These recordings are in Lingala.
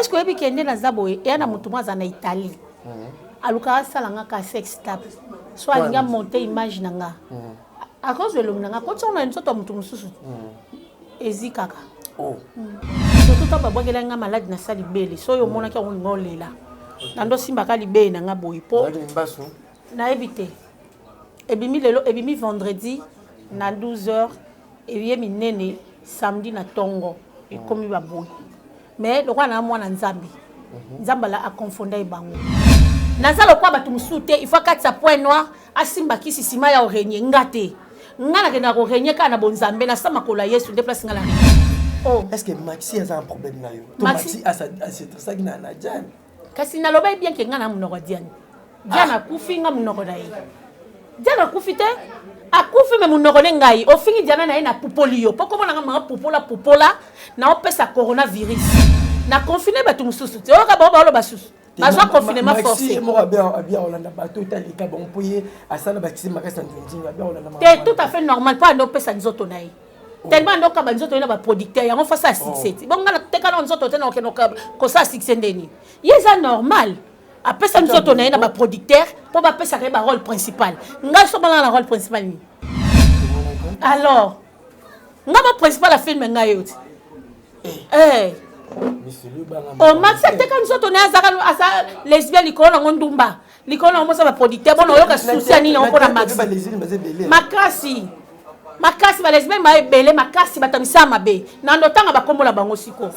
Est ce que oyebi ke nde naza boye, eya na motu moko aza na Italie, alukaka asala nga ka sex tape, so alingi amonte image na nga, akozwa elongi na nga, akotiango na nzoto ya motu mosusu, ezi kaka. Oh. Surtout ntango babwakelaki nga maladi, nasala libele. So oyo omonaki yango, olinga olela na ndo osimbaka libele na nga boye mpo Ozalaki mbasu. Nayebi te. Ebimi lelo, ebimi vendredi na 12 heures, eye minene samedi na ntongo, ekomi baboye. Mais lokola na mwana Nzambe, Nzambe ala akonfonda ye bango. Naza lokola bato mosusu te, il faut akatisa point noir, asimba kisi, nsima ya orenie nga te. Nga nakendaka korenie kaka na bonzambe, na sa makolo ya Yesu nde place nga na renie. Oh. Est ce que Maxi aza un problème na yo to? Maxi- Maxi asetresaki na Diane. Kasi nalobaki bien ke nga na monoko ya Diane. Diane akufi, nga monoko na ye. Diane akufi te, akufi me monoko ne ngai. Ofingi Diana na ye na pupoli yo mpo komona nga mama pupola pupola na opesa coronavirus na confine bato mosusu te. Oyoka bango baoloba susu bazwa confinement forcé. Ye moko abia kolanda bato otalika bango mpo ye asala bakisi makasi na nzinzinga, abia kolanda. Te, tout à fait normal, mpo ande opesa nzoto na ye tellement ande okaba nzoto ye na baproducteur yango fasa ya succès ti. Bongo nga nateka na nzoto te, na okende kosala succès ndeni? Ye eza normal apesa nzoto na ye na baproducteur mpo bapesaka ye barôle principal. Ngai so balanga na rôle principal nini? Alors nga ba principal ya film ngai yo ti. Eh. Oh, Maxi ateka nzoto na ye, azaka aza lesbien, likolo nango ndumba, likolo nango mosa baproducteur. Bona oyoka susi ya nini yango mpona Maxi? Makasi makasi, balesbienne ba ebele makasi, bato ya misala mabe na ndo ntanga bakombola bango siko.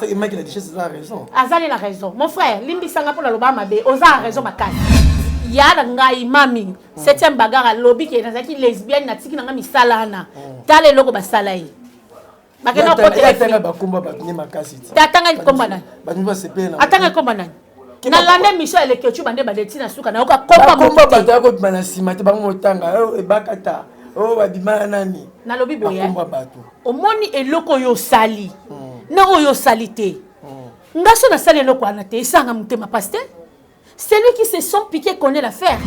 Azali na raison, mon frère, limbisanga mpo naloba mabe. Oza na raison makasi ya na ngai. Mami septième bagarre alobi ke nazalaki lesbienne, natiki na nga misala wana. Tala eloko basala ye. Bakenda bakomba bato nde makasi. Te, atanga likomba nani? Bato basepele. Atanga likomba nani? Nalanda émission ya Leketu, bande bande ntina suka nayoka. Komba bato ya kobima na nsima te, bango motanga oyo ebakata oyo babima na nani. Nalobi boye. Bakomba bato. Omoni eloko oyo osali na oyo osali te. Nga so nasali eloko wana te, esanga motema pasi te. Celui qui se sent piqué connaît l'affaire.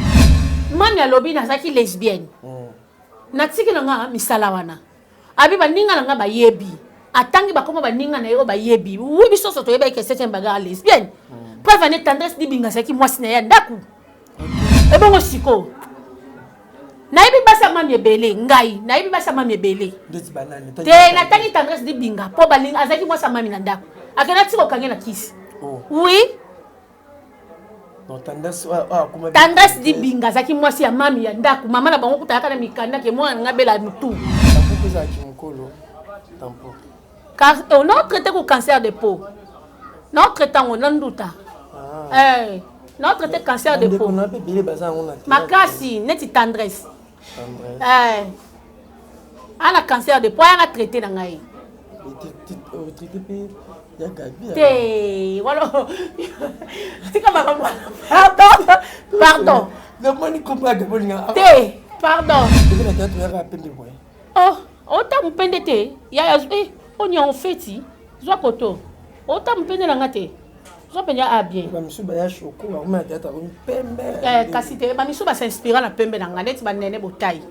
Mami alobi nazalaki lesbienne, natiki na nga misala wana. Abi baninga na nga bayebi, atangi bakoma baninga na ye oyo bayebi. Wi, biso nyonso toyebaki ke septième bagarre lesbienne. Preuve ane, Tendresse Dibinga azalaki mwasi na ye ya ndako. Ebongo sikoyo nayebi basi ya mami ebele, ngai nayebi basi ya mami ebele. Ndeti banani? Te, natangi Tendresse Dibinga mpo balinga, azalaki mwasi ya mami na ndako, akenda ti kokange na kisi. Oh. Oui. Donc Tendresse oyo akoma. Tendresse Dibinga azalaki mwasi ya mami ya ndako. Mama na bango kuta ayaka na mikanda ke mwana na nga bela mutu. Tampo ezalaki mokolo tampo. Car on a traité ko cancer de peau, na traité yango na nduta. Eh, na traité cancer de peau. Bandeko na mpe ebele baza yango na te. Makasi neti Tendresse. Tendresse. Eh, ana cancer de peau, aya na traité na ngai. Traité mpe ya Gabi. Te, wala tika makambo. Pardon, pardon. Namoni kombo ya Gabi, olinga. Te, pardon. Ebe na théâtre oyaka pembe boye. Oh, ota mopende te yaya. Eh, onia ofeti zwa koto, ota mopende na nga te, zwa mpenza a bien. Bamisu baya shoko, bakoma na théâtre akomi pembe. Eh, kasi te, bamisu basinspira na pembe na nga neti banene botai.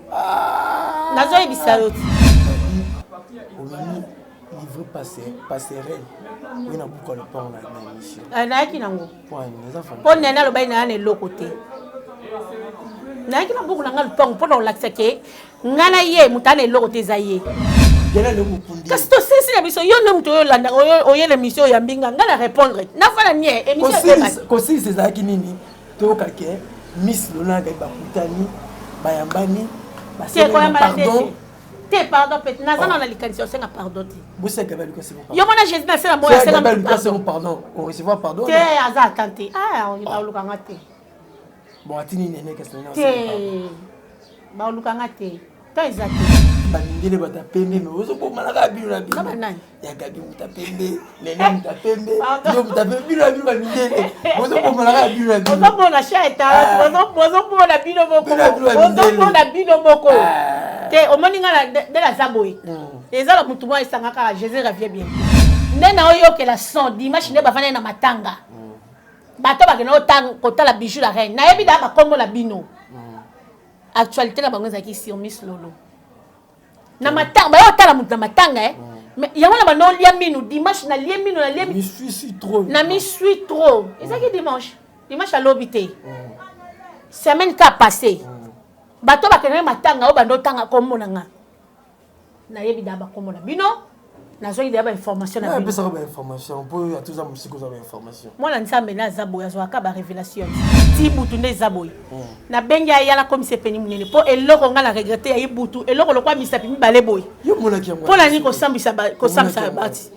Nazoyebisa yo ti. Omemi livre passerelle oye na buka lopango na émission. Eh, nayaki nango. Point eza. Mpo nene alobaki na ya na eloko te. Nayaki na buku na nga lupango mpo na kolakisa ke ngai na ye moto ana eloko te, eza ye. Kasi tosilisi na biso. Yo nde moto oyo olanda, oyela émission, oyambi nga, ngai na répondre, nafana nie émission. Kosilisa ezalaki nini? Toyoka ke Miss Lona Gabi bakutani, bayambani. Te, koyambana te. Te, pardon pe naza na likanisi osenga pardon te. Yo mona Jésus na se na moyo asenga. Pardon, recevoir pardon. Te, aza atan te, baolukanga te. Bon, atini nene kasi. Te, baolukanga te, to eza te. Bamindele bato ya pembe, me ozobomalaka bino na bino. Ya Gabi moto ya pembe, nene moto ya pembe, yo moto ya pembe, bino na bino bamindele bozobomalaka bino na bino. Ozomona chat, bozomona bino moko, bozomona bino moko te. Omoni nga nde naza boye, eza na motu moko esanga kaka Jésus revient bien nde na oyokela son dimanche nde bavandaki na matanga. Bato bakende kotala Bijou la Reine, nayebi daa bakombo na bino. Actualité na bango ezalaki sur Miss Lolo na matanga. Bayo otala moto na matanga, eh. Mais yango na banda olia minu dimanche, nalie minu, nalie na misui trop. Ezalaki dimanche, dimanche alobi te, semaine ka passé. Bato bakendaki matanga oyo banda otanga kombo na nga, nayebi da bakombo na bino, nazwaki deya bainformation na bino. Bainformation mpo atoza mosika, oza bainformation. Mwana Nzambe nde aza boye, azwaka barévélation ti butu nde eza boye. Nabengi aya, nakomisa epeni monene mpo eloko ngai na regretter yayi butu, eloko lokwa misapi mibale boye. Yo monaki yango? Mpo na nini kosambisa bati?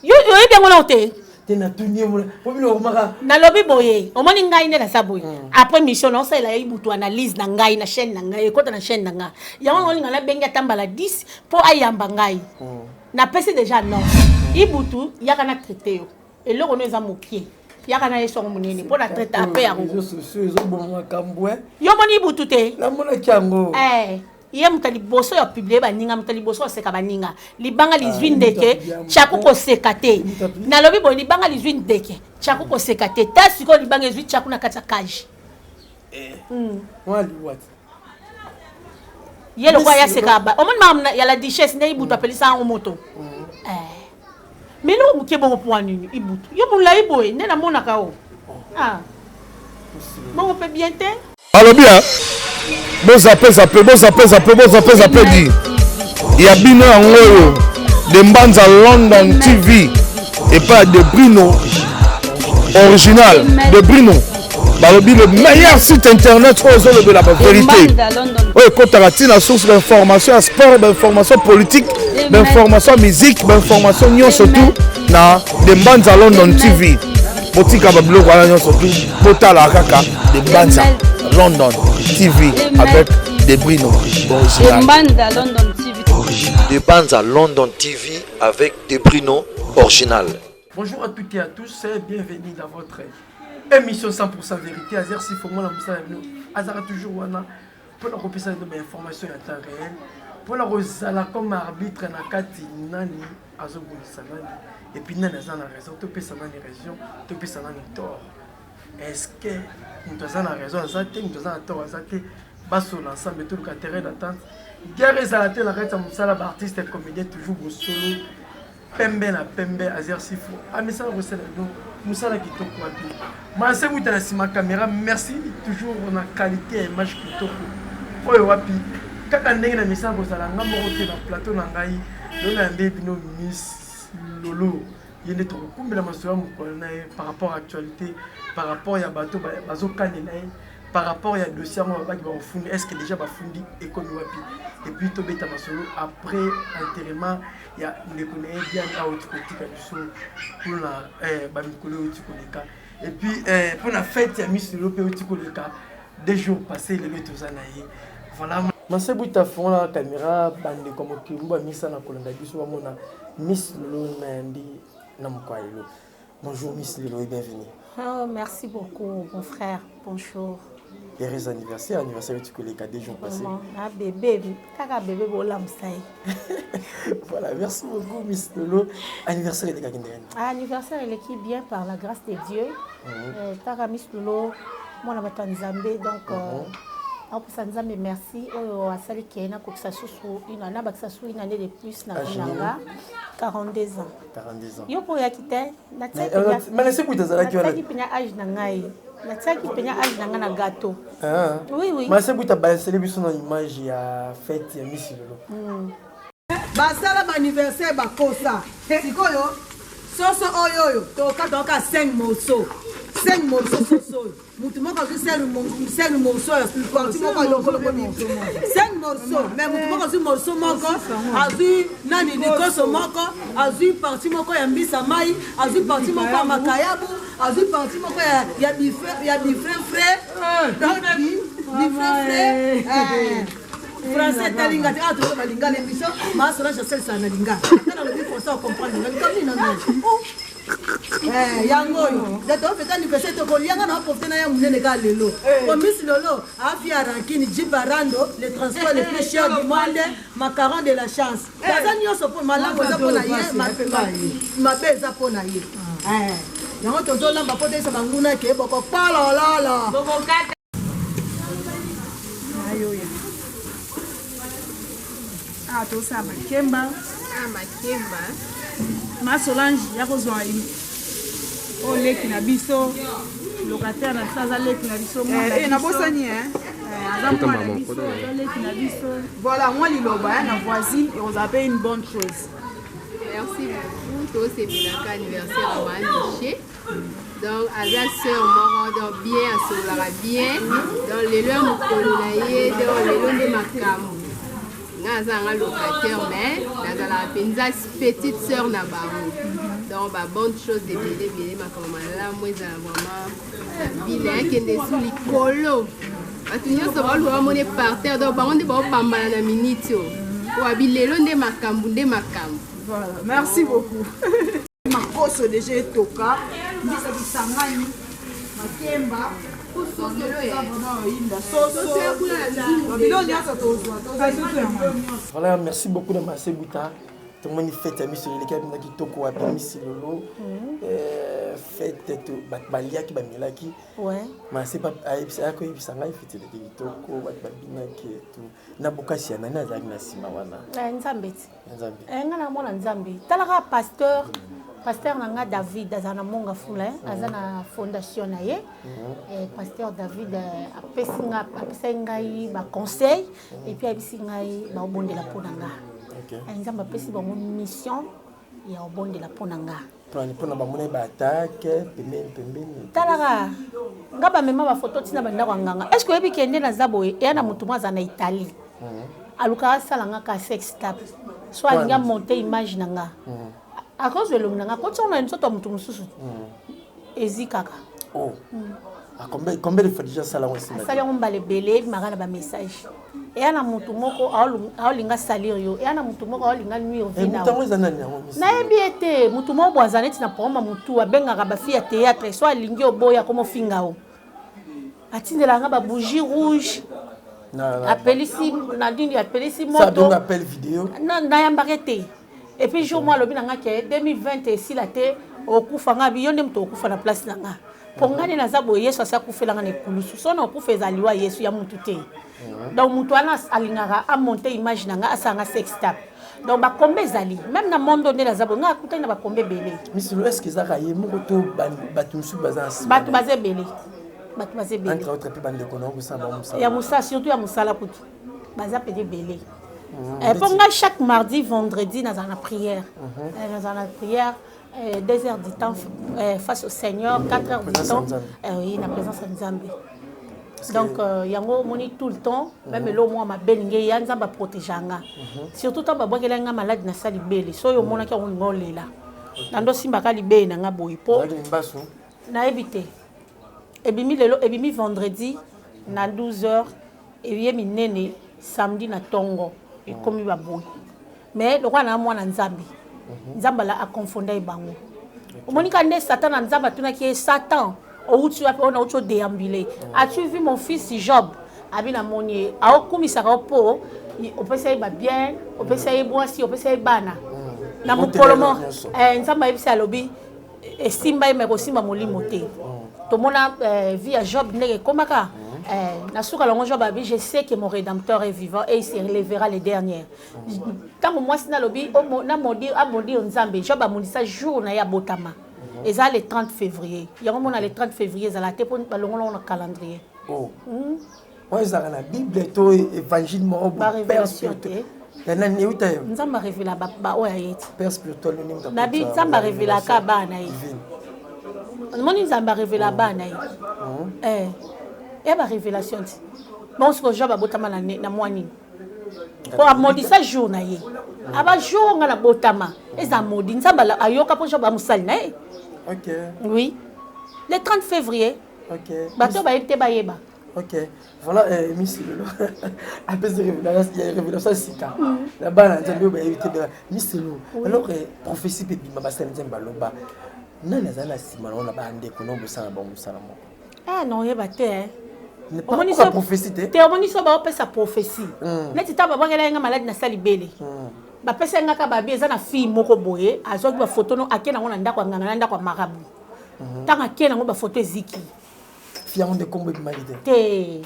Yo oyebi yango nao te. Te, natuni ye po bino okomaka. Nalobi boye, omoni ngai nde naza boye, après mission naosalela ye butu analyse na ngai na chaîne na ngai, ekota na chaîne na ngai. Yango naolinga nabengi ata mbala 10 mpo ayamba ngai. Napesi déjà non, ibutu yaka na traiter yo eloko no eza mokie, yaka na ye songo monene mpo na traiter ape yango. Réseaux sociaux ezoboma makambo. Yo moni ibutu te? Namonaki yango. Ye moto ya liboso ya publier baninga, moto ya liboso oseka baninga. Libanga lizwi ndeke, tiaku koseka te. Nalobi boye, libanga lizwi ndeke, tiaku koseka te. Ta sikoyo libanga ezwi tiaku na kati ya cage. Mwana liwati. Ye lokola ya seka ba omoni makambo ya la duchesse nde ibutu apelisa yango moto. Mais eloko moke bongo mpo nini ibutu yo molai boye nde namonaka o? Ah. Bongo mpe bien te. Alobi ya bozape zape, bozape zape, bozape zape di ya bino yango oyo de Mbanza London TV epai ya De Brino original. De Brino balobi le meilleur site internet oyo ezolobela bavérité, oyo ekɔtaka ntina source bainformation ya sport, bainformation politique, bainformation ya musique, bainformation nyonso tu na De Mbanza London TV. Botika babiloko wana nyonso tu, botala kaka De Mbanza London TV avec De Brino original. Mbanza London TV. De Banza London TV avec De Bruno original. Bonjour à toutes et à tous, et bienvenue dans votre émission 100% vérité. Azer Sifo, moi, la mosala bino, azara toujours wana, pour la kopesa bino information ya temps réel, pour la kozala comme arbitre na kati nani azobundisa nani, et puis nani aza na raison, topesa nani raison, topesa nani tort. Est-ce que moto aza na raison aza te, moto aza na tort aza te? Basola ensemble, toluka terrain d'attente. Guerre ezala te na kati ya mosala baartiste comédien, toujours bosolo pembe na pembe. Azer Sifu amisala kosala bino mosala kitoko. Wapi Manse Buta na nsima caméra? Merci toujours na qualité ya image kitoko oyo. Wapi kaka ndenge na misala kozala nga moko te na plateau na ngai lelo, nayambi bino Miss Lolo. Ye nde tokokumbela masolo ya mokolo na ye par rapport à actualité, par rapport ya bato bazokanela ye, par rapport ya dossier yango babaki bakofundi. Est ce que déjà bafundi? Ekomi wapi? Et puis tobeta masolo après enterrement ya ndeko na ye Diane auti kotika biso mpona bamikolo euti koleka, et puis mpona fête ya Miss Lolo mpe euti koleka 2 jours passé. Lelo toza na ye. Voilà, Mase Buta, fongola caméra. Bandeko ya mokili bamisa na kolanda biso, bamona Miss Lolo na yambi na mokolo ya lelo. Bonjour Miss Lolo et bienvenue. Oh, merci beaucoup mon frère, bonjour. Heureux anniversaire, anniversaire euti koleka 2 jours passés. Ah bébé, kaka bébé bolamusa ye. Voilà, merci beaucoup Miss Lolo. Anniversaire elekaki ndenge? Ah, anniversaire eleki bien par la grâce de Dieu. Kaka Miss Lolo, mwana bato ya Nzambe, donc akopesa Nzambe merci oyo asali ke nakokisa susu une, nabakisa su une année de plus na vie na nga, 42 ans. 42 ans. Yo mpo oyaki te. Manase Buta azalaki wana. Natiaki mpena age na ngai, natiaki mpena age na ngai na gâteau. Oui. Manase Buta, balanseli biso na image ya fête ya Miss Lolo. Basala baanniversaire, bakosa sikoyo soso oyo oyo tokataka 5 morceau, 5 morceau soso oyo. Mutu moko azwi 5 morceau ya partie moko ya lokolo, 5 morceau, mais mutu moko azwi morceau moko, azwi nani likoso moko, azwi partie moko ya mbisa mai, azwi partie moko ya makayabu, azwi partie moko ya bifin frais. Donc bifin frais, français etalinga te. Awa tozo balingala, émission maasola jasalisaka na lingala. Ata nalobi français, ocomprendre nga likambo nini na ngai. Yango oyo nde tofeta anniversaire, tokolianga na profite na ya monene kaka lelo po Miss Lolo afi ya rankine, jeep arando, le transport le plus cher du monde, macaron de la chance. Aza nyonso mpo malamu eza mpo na ye, mabe eza mpo na ye. Yango tozolamba mpo toyesa banguna ke bokopolololo. Ayoya. Awa tosala makemba. Ah, makemba. Ma Solange ya kozwa oyo leki na biso locataire na biso aza leki na biso mwana eh, eh, nabosani eh. eh, aza mwana na biso aza leki na biso voilà mwa liloba na voisine ekozala mpe une bonne chose. Merci beaucoup. Tosepelaka anniversaire ya ma Miche. Donc aza sœur moko donc bien asololaka bien. Donc lelo ya mokolo na ye donc lelo nde makambo. Nga aza nanga locataire mais nazalaka mpenza petite sœur na bango. Donc ba bonne chose ebele ebele makambo malamu ezala vraiment na vie na ye akende su likolo. Bato nyonso baoluka bamone par terre donc bango nde baobambana na minute oyo. Oyo abi lelo nde makambo nde makambo. Voilà, merci beaucoup. Makoso déjà etoka, mbisa kisangani, makemba, Voilà, merci beaucoup na Marcel Bouta. Tomoni fête ya miso eleki abina kitoko wapi misi lolo. Euh, fête to bato baliaki bamelaki. Ouais. Marcel akoyebisa ngai fête eleki kitoko bato babinaki et tout. Na bokasi ya nani azalaki na nsima wana? Eh, Nzambe ti. Nzambe. Eh, nga na mwana Nzambe. Talaka pasteur, pasteur na nga David aza na Monga Fula, eh, aza na fondation na ye. Eh, pasteur David eh, apesi nga apesaki ngai ba conseil et puis ayebisi ngai baobondela mpo na nga. Okay. Eh, Nzambe apesi bango mission ya obondela mpo na nga. Mpona bamona ba attaque pembeni pembeni. Talaka nga bamema bafoto ntina bandako ya nganga. Est ce que oyebi ke nde naza boye eya na motu moko aza na Italie. Alukaka asala nga ka sex tape. So alingi amonte image na nga. Akozwa elongi na nga akotisa ngo na nzoto ya motu mosusu. Ezi kaka. Oh. Ah, combien, combien de fois déjà sala yango esima? Asali yango mbala ebele ebimaka na bamessage. Eya na motu moko aolinga salir yo, eya na motu moko aolinga nuire vie na yo. Eza nani yango? Nayebi ye te, motu moko boye aza neti na programme ya motu abengaka bafille ya théâtre, so alingi oboya akoma ofinga yo. Atindelaka nga ba bougie rouge. Apelisi na nini, apelisi moto. Appel vidéo. Nayambaka te. Et puis jour moi alobi na nga ke 2020 esila te okufa nga bi yo nde moto okufa na place na nga. Po nga nde naza boye Yesu asi akufela nga na ekulusu. So na okufa ezali liwa Yesu ya mutu te. Donc mutu wana alingaka amonte image na nga asala nga sex tape. Donc bakombe ezali même na monde nde naza boye nga akutani na bakombe ebele. Misolo est-ce que ezaka ye moko to bato mosusu baza na nsima? Bato baza ebele. Bato baza ebele. Entre autres mpe bandeko na yo kosala bango mosala. Ya mosala surtout ya mosala kutu. Baza pene ebele. Mpo nga chaque mardi vendredi nazala na prière. Nazala na prière 2 heures du temps face au Seigneur, 4 heures du temps oui, na présence ya Nzambe. Donc yango omoni tout le temps même eloko mwa mabe elingi eya Nzambe aprotege nga. Surtout ntango babwakela nga maladi na sali libele soki omonaki yango olinga olela. Nando osimbaka libele na nga boye po nayebi te. Ebimi lelo, ebimi vendredi na 12 heures eye minene samedi na tongo ekomi baboye. Mais lokola na mwana Nzambe, Nzambe ala akonfonda ye bango. Omoni ka nde Satan na Nzambe atunaki ye Satan outi wapi oyo nauti odéambuler. As-tu vu mon fils Job? Abi namoni ye aokumisaka yo mpo opesa ye babien, opesa ye mwasi, opesa ye bana. Na mokolo mo Nzambe ayebisi alobi esimba ye me kosimba molimo te. Tomona vie ya Job ndenge ekomaka. Na suka longo Job abi je sais que mon rédempteur est vivant et il se relèvera les derniers. Ntango mwasi nalobi na maudire amodire Nzambe, Job amonisa jour na ye abotama. Eza le 30 février. Yango mona le 30 février ezala te mpo balongolongo na calendrier. Oh. Oyo ezalaka na Bible to évangile moko Ba révélation te. Ya nani euta yo? Nzambe arevela ba oyo aye ti. Père spirituel nini moto Na bi Nzambe arevelaka bana ye. Omoni Nzambe arevela bana ye. Eh. Ya ba révélation ti. Bon siko Job abotama na na mwa nini? Po amodisa jour na ye. Aba jour nga na botama eza modi Nzambe ayoka po Job amosali na ye. OK. Oui. Le 30 février. OK. Bato bayebi te bayeba. Ok, voilà, Miss Lolo. Apesi révélation sika. Na bana Nzambe oyo bayebi te Miss Lolo. Alors prophétie pe bima basali Nzambe baloba. Nani azali na nsima na na bandeko na bosala bango mosala moko? Ah non, oyeba te hein. Omoni so prophétie te. Te omoni so baopesa prophétie. Neti ntango babwakela nga maladi na sali bele. Bapesa nga ka babi eza na fille moko boye azwaki ba photo no ake nango na ndako ya nganga na ndako ya marabout. Ntango ake nango ba photo eziki. Fille yango nde kombo ebimaki te. Te.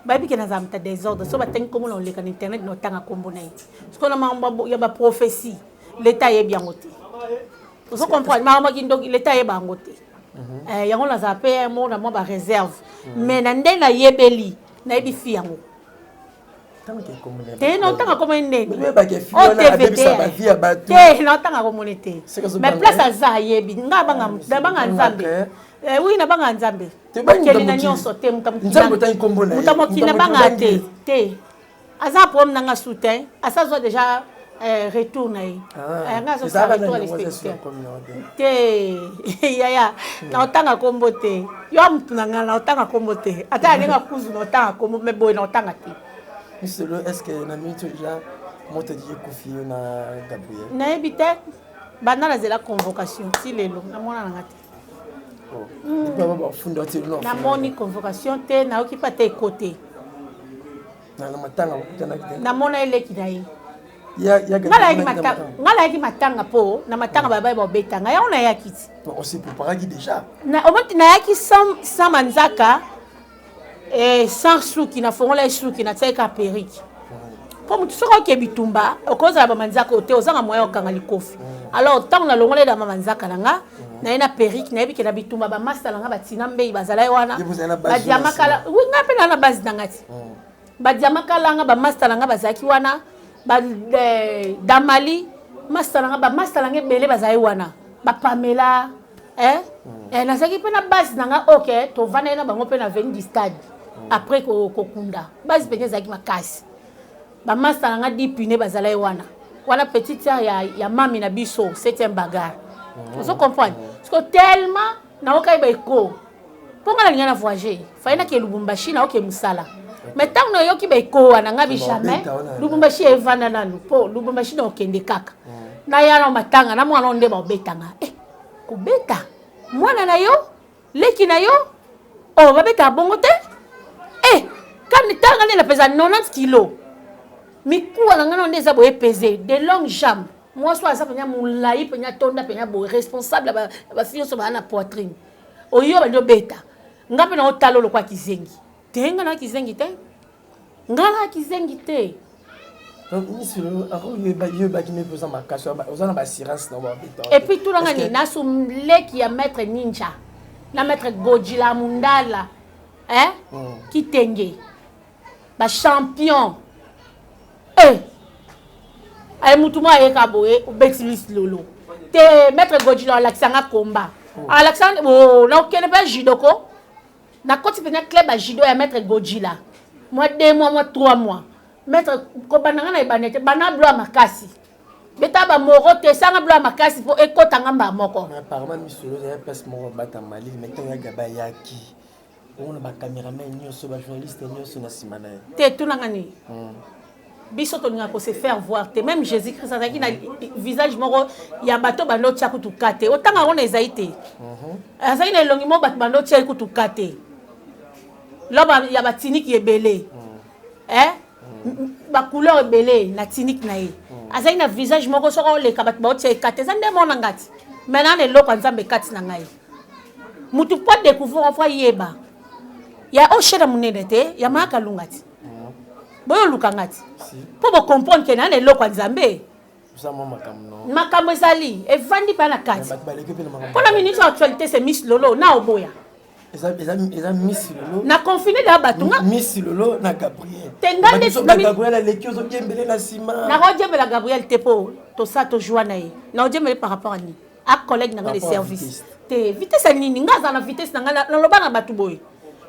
Bayebi ke nazala moto ya désordre. So batangi nkombo na oleka na internet na otanga nkombo na ye. Sikoyo na makambo ya baprophétie, leta ayebi yango te. Ozo comprendre? Makambo ya kindoki, leta ayeba yango te. Yango nazala mpe mo na mwa baréserve, mais na nde nayebeli, nayebi fi yango te. Na otanga komoni ndeni te, na otanga komoni te, mais place aza ayebi nga. Nabanga Nzambe. Oui, nabanga Nzambe, mokeli na nyonso te. Moto mokili nabanga te te. Aza problème nanga soutien, asa azwa déjà retour na ye. Nga azosala retour à l'expéditeur te. Yaya, na otanga kombo te. Yo mutu na nga, na otanga kombo te. Ata ya ndenge akuzu, na otanga kombo, mais boye na otanga te. Misolo, est ce que na minute déjà moto di ekufi yo na Gabriel? Nayebi te. Banda nazela convocation ti lelo, namona nanga te. Namoni convocation te, nayoki mpe ata eko te. Na matanga bakutanaki te? Namona eleki na ye. Nga nayaki matanga, mpo na matanga babai babetanga yango, nayaki ti. Ose préparaki déjà? Omoti, nayaki sans manzaka, sans suki. Nafongola ye suki, natiaki ka perruque, mpo motu soki oke bitumba, okozala bamanzaka oyo te, ozanga moyen okanga likofi. Alors ntango nalongola ye na manzaka na nga, naye na perruque, nayebi ke na bitumba bamasta na nga batina mbei bazala ye wana, badiamakala. Wi, nga mpe naa na base na nga ti badiamakala nga, bamasta na nga bazalaki wana, damali masta na nga, bamasta na nga ebele bazali wana, bapamela. Nazalaki mpe na base na nga. Ok, tovandaki na bango mpe na avenue du Stade après kokunda. Base mpenza ezalaki makasi. Bamasta na nga dipine bazalaki wana wana, petite sœur ya mami na biso, septième bagarre. Ozo comprendre? Parce que tellement naokaki baeko, mpo nga nalinga na voyage, fai nake Lubumbashi, naoke mosala. Mais ntango nayoki baeko wana, nga bi jamais Lubumbashi evanda nanu, mpo Lubumbashi na okende kaka naya na matanga na mwana nde baobetanga. Kobeta mwana na yo, leki na yo, oh, babetaka bongo te. Tanga nde napeza 90 kilo, mikuwa na ngai nde eza boye, pese de longue jambe. Mwasi oyo aza mpenza molai mpenza, tonda mpenza boye, responsable ya bafille nyonso baa na poitrine oyo bandi obeta nga mpe na otala olokwa kizengi te. Nga na kizengi te, nga na kizengi te. Oyebaki mpe oza makasi, oza na baassurance na babeta. Et puis tunanga nini, nasu leki ya maître Ninja na maître Gojila Mundala, eh? Kitenge bachampion. Aye mutu mo ayeka boye, obeti Miss Lolo te. Maître Gojila alakisanga komba, alakisanga nakokende mpe judoko, nakoti mpenza club ya judo ya maître Gojila, mwa 2 mois, mwa 3 mois. Maître kobanda nga na ebanda te, banda blo ya makasi, beta bamoro te, esanga blo ya makasi mpo ekɔtanga mbaa moko. Apparemment misolo ezali place moko bata malili, mais ntango ya Gaba ayaki, omona bacameraman nyonso, bajournaliste nyonso na nsima na ye. Te, tunanga nini, biso tolingaka kose faire voir te. Même Jésus Christ azalaki na visage moko ya bato bando otya kutu ka te. Otanga yango na ezali te, azalaki na elongi moko bato bando otya ye kutu ka te, loba ya batiniki ebele, bacouleur ebele na tunique na ye. Azalaki na visage moko, soki oleka, bato baotia ekate. Eza nde mona nga ti maintenant na eloko ya Nzambe ekati na ngai. Mutu po découvrir, faut ayeba ya o chaîne monene te ya mayaka lunga ti boyo oluka nga ti mpo bocomprendre ke naa na eloko ya Nzambe. Makambo ezali evandi mpe na kati mpona minute ya actualité, c'est Miss Lolo na oboya. Eza Miss Lolo. Na confine da bato nga. Miss Lolo na Gabriel. Te, nga nde Gabriel aleki, ozodiembele na nsima. Nakodiembela Gabriel te, mpo tosala tojoi na ye. Naodiembele par rapport à nini? A collègue na nga de service te. Vitesse ya nini? Nga azala na vitesse na nga. Naloba na bato boye,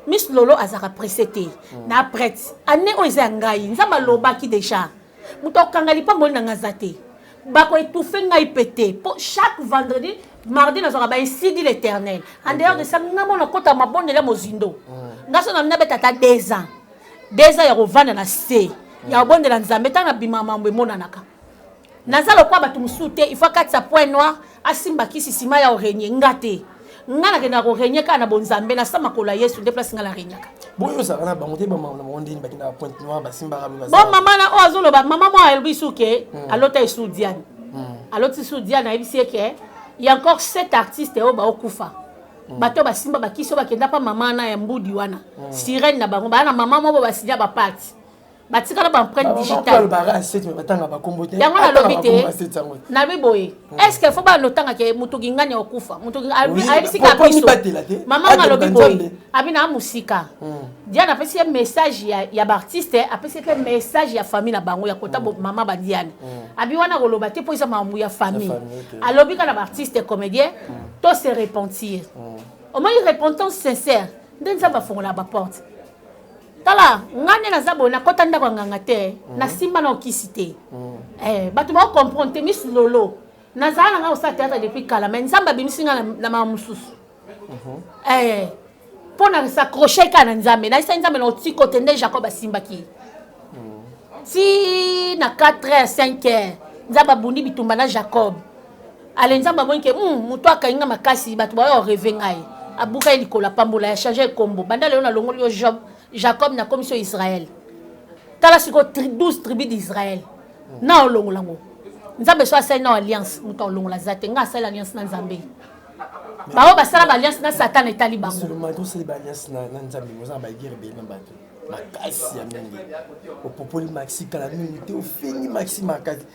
Miss Lolo azalaka pressé te na prête. Année oyo eza ya ngai. Nzambe alobaki déjà, moto akokanga lipamboli na nga aza te, bakoétouffe ngai mpe te, mpo chaque vendredi, mardi nazwaka baesidi l'Éternel. En dehors de ça, nga mona kota mabondeli ya mozindo. Nga so na nabeta ata 2 ans, 2 ans ya kovanda na se ya kobondela Nzambe, ntango nabima, mambo emonanaka. Naza lokwa bato mosusu te, il faut akatisa point noir, asimba kisi nsima ya orenie nga te. Nga nakendaka korenie kaka na bonzambe, na sa makolo ya Yesu nde place nga naregnaka. Boyo ozalaka na bango te, bamama na bango ndeni bakendaka Pointe Noire, basimbaka mpe. Bon, mama na oyo azoloba, mama moko alobi suke, alota esu Diane, aloti su Diane, ayebisi ye ke y a encore sept artistes oyo baokufa. Bato oyo basimba bakisi oyo bakenda mpa mama wana ya mbudi wana, sirene na bango, baya na mama moko basinya bapati, batikala ba empreinte digitale. Yango nalobi te, nalobi boye: est ce que faut bana otangaka moto kingani ya kokufa? Moto ayebisi ka biso, mama nga alobi boye, abi na mosika. Diane apesi ye message ya baartiste, apesi ye mpe message ya famille na bango ya kota. Mama badiane abi wana koloba te mpo eza makambo ya famille. Alobi kaka na baartiste comédien to se repentir. Omoni, repentance sincère nde Nzambe afongola baporte. Tala, nga nde naza boye, nakɔta ndako ya nganga te, nasimba na okisi te. Bato bakocomprendre te. Miss Lolo, nazala na nga kosala théâtre depuis kala, mais Nzambe abimisi nga na makambo mosusu mpo na s'accroche kaka na Nzambe. Nayisa Nzambe na otiko te nde Jacob asimbaki ti na 4 heures, 5 heures. Nzambe abundi bitumba na Jacob. Ale, Nzambe amoni ke moto akangi nga makasi, bato baoyo orêver ngai, abuka ye likolo, apambola ya change ekombo. Banda lelo nalongoli yo Job, Jacob, nakomisi yo Israel. Tala sikoyo, 12 tribu d'Israël na olongola yango. Nzambe so asali na alliance, moto alongola aza te. Nga asali alliance na Nzambe, bango basala baalliance na Satan, etali bango. Osali baalliance na Nzambe, oza na baguerre ebele na bato makasi ya mingi. Opopoli Maxi kala mingi te, ofengi Maxi makasi.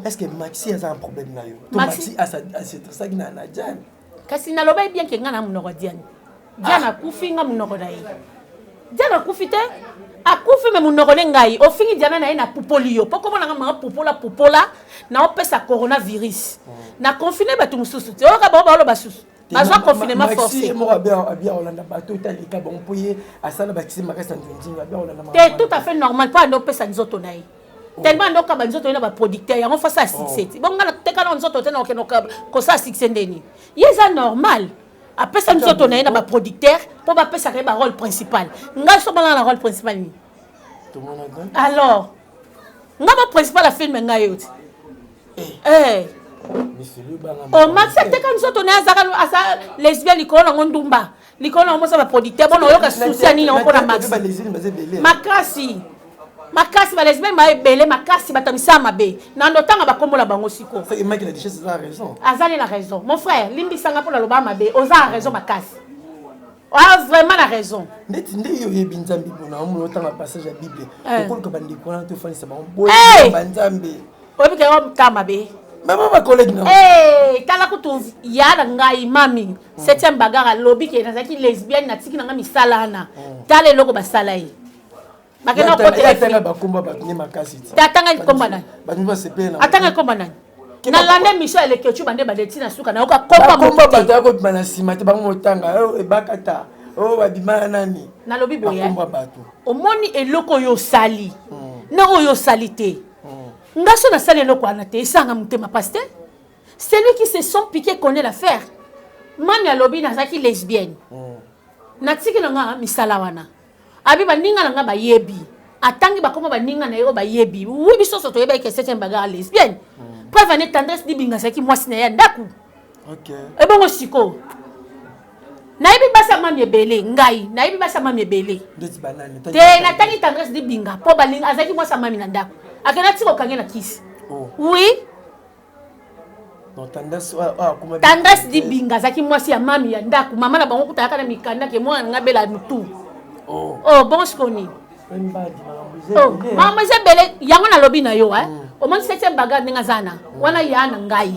Est ce que Maxi aza na problème na yo to Maxi asetresaki na Diane? Kasi nalobaki bien ke nga na monoko ya Diane. Diane akufi, nga monoko na ye. Diane akufi te, akufi me monoko ne ngai. Ofingi Diana na ye, na pupoli yo mpo komona nga mama pupola pupola na opesa coronavirus na confine bato mosusu te. Oyoka bango baoloba susu bazwa confinement forcé. Moko abia kolanda bato otalika bango mpo ye asala bakisi makasi na nzonzinga, abia kolanda. Te, tout à fait normal, mpo ande opesa nzoto na ye tellement ande okaba nzoto ye na baproducteur. Yango fasa ya succès te. Bongo nga nateka na nzoto te, na okende kosala succès ndeni? Ye eza normal, apesa nzoto na ye na baproducteur mpo bapesaka ye barôle principal. Ngai so balanga na rôle principal nini? Alors nga ba principal ya film, ngai yo ti. O Maxi ateka nzoto na ye, aza lesbien, likolo nango ndumba, likolo nango mosa baproducteur. Bona oyoka susi ya nini yango mpona Maxi? Makasi makasi, balesbienne ba ebele makasi, bato ya misala mabe na ndo ntanga bakombola bango. Siko aza nde na raison. Mon frère, limbisanga mpo naloba mabe. Oza na raison makasi, oza vraiment na raison. Ndeti nde yo oyebi Nzambe, mpona omona otanga passage ya Bible, okoluka bandeko wana tofanisa bango boye banzambe. Oyebi ke ta mabe. Mama, bacollègue na Tala kutu ya na ngai mami septième bagarre, alobi ke nazalaki lesbienne, natiki na ngai misala wana. Tala eloko basala ye. Bakenda bakomba bato nde makasi. Te, atanga likomba nani? Bato basepele. Atanga likomba nani? Nalanda émission ya Leketu, bande bande ntina suka nayoka. Komba bato ya kobima na nsima te, bango motanga ebakata oyo babima na nani. Nalobi boye. Bakomba bato. Omoni eloko oyo osali na oyo osali te, nga so nasali eloko wana te, esanga motema pasi te. Celui qui se sent piqué connaît l'affaire. Mami alobi nazalaki lesbienne, natiki na nga misala wana. Abi baninga na nga bayebi, atangi bakoma baninga na ye oyo bayebi. Wi, biso nyonso toyebaki ke septième bagarre lesbienne. Preuve ane, Tendresse Dibinga azalaki mwasi na ye ya ndako. Ebongo sikoyo nayebi basi ya mami ebele, ngai nayebi basi ya mami ebele te. Natangi Tendresse Dibinga mpo azalaki mwasi ya mami na ndako, akenda tika okange na kisi. Oui, Tendresse Dibinga azalaki mwasi ya mami ya ndako. Mama na bango kuta ayaka na mikanda ke mwana nga bela mutu. Oh, bon, sikoni makambo eza ebele. Yango nalobi na yo, omoni septième bagarre ndenge aza na wana ya na ngai,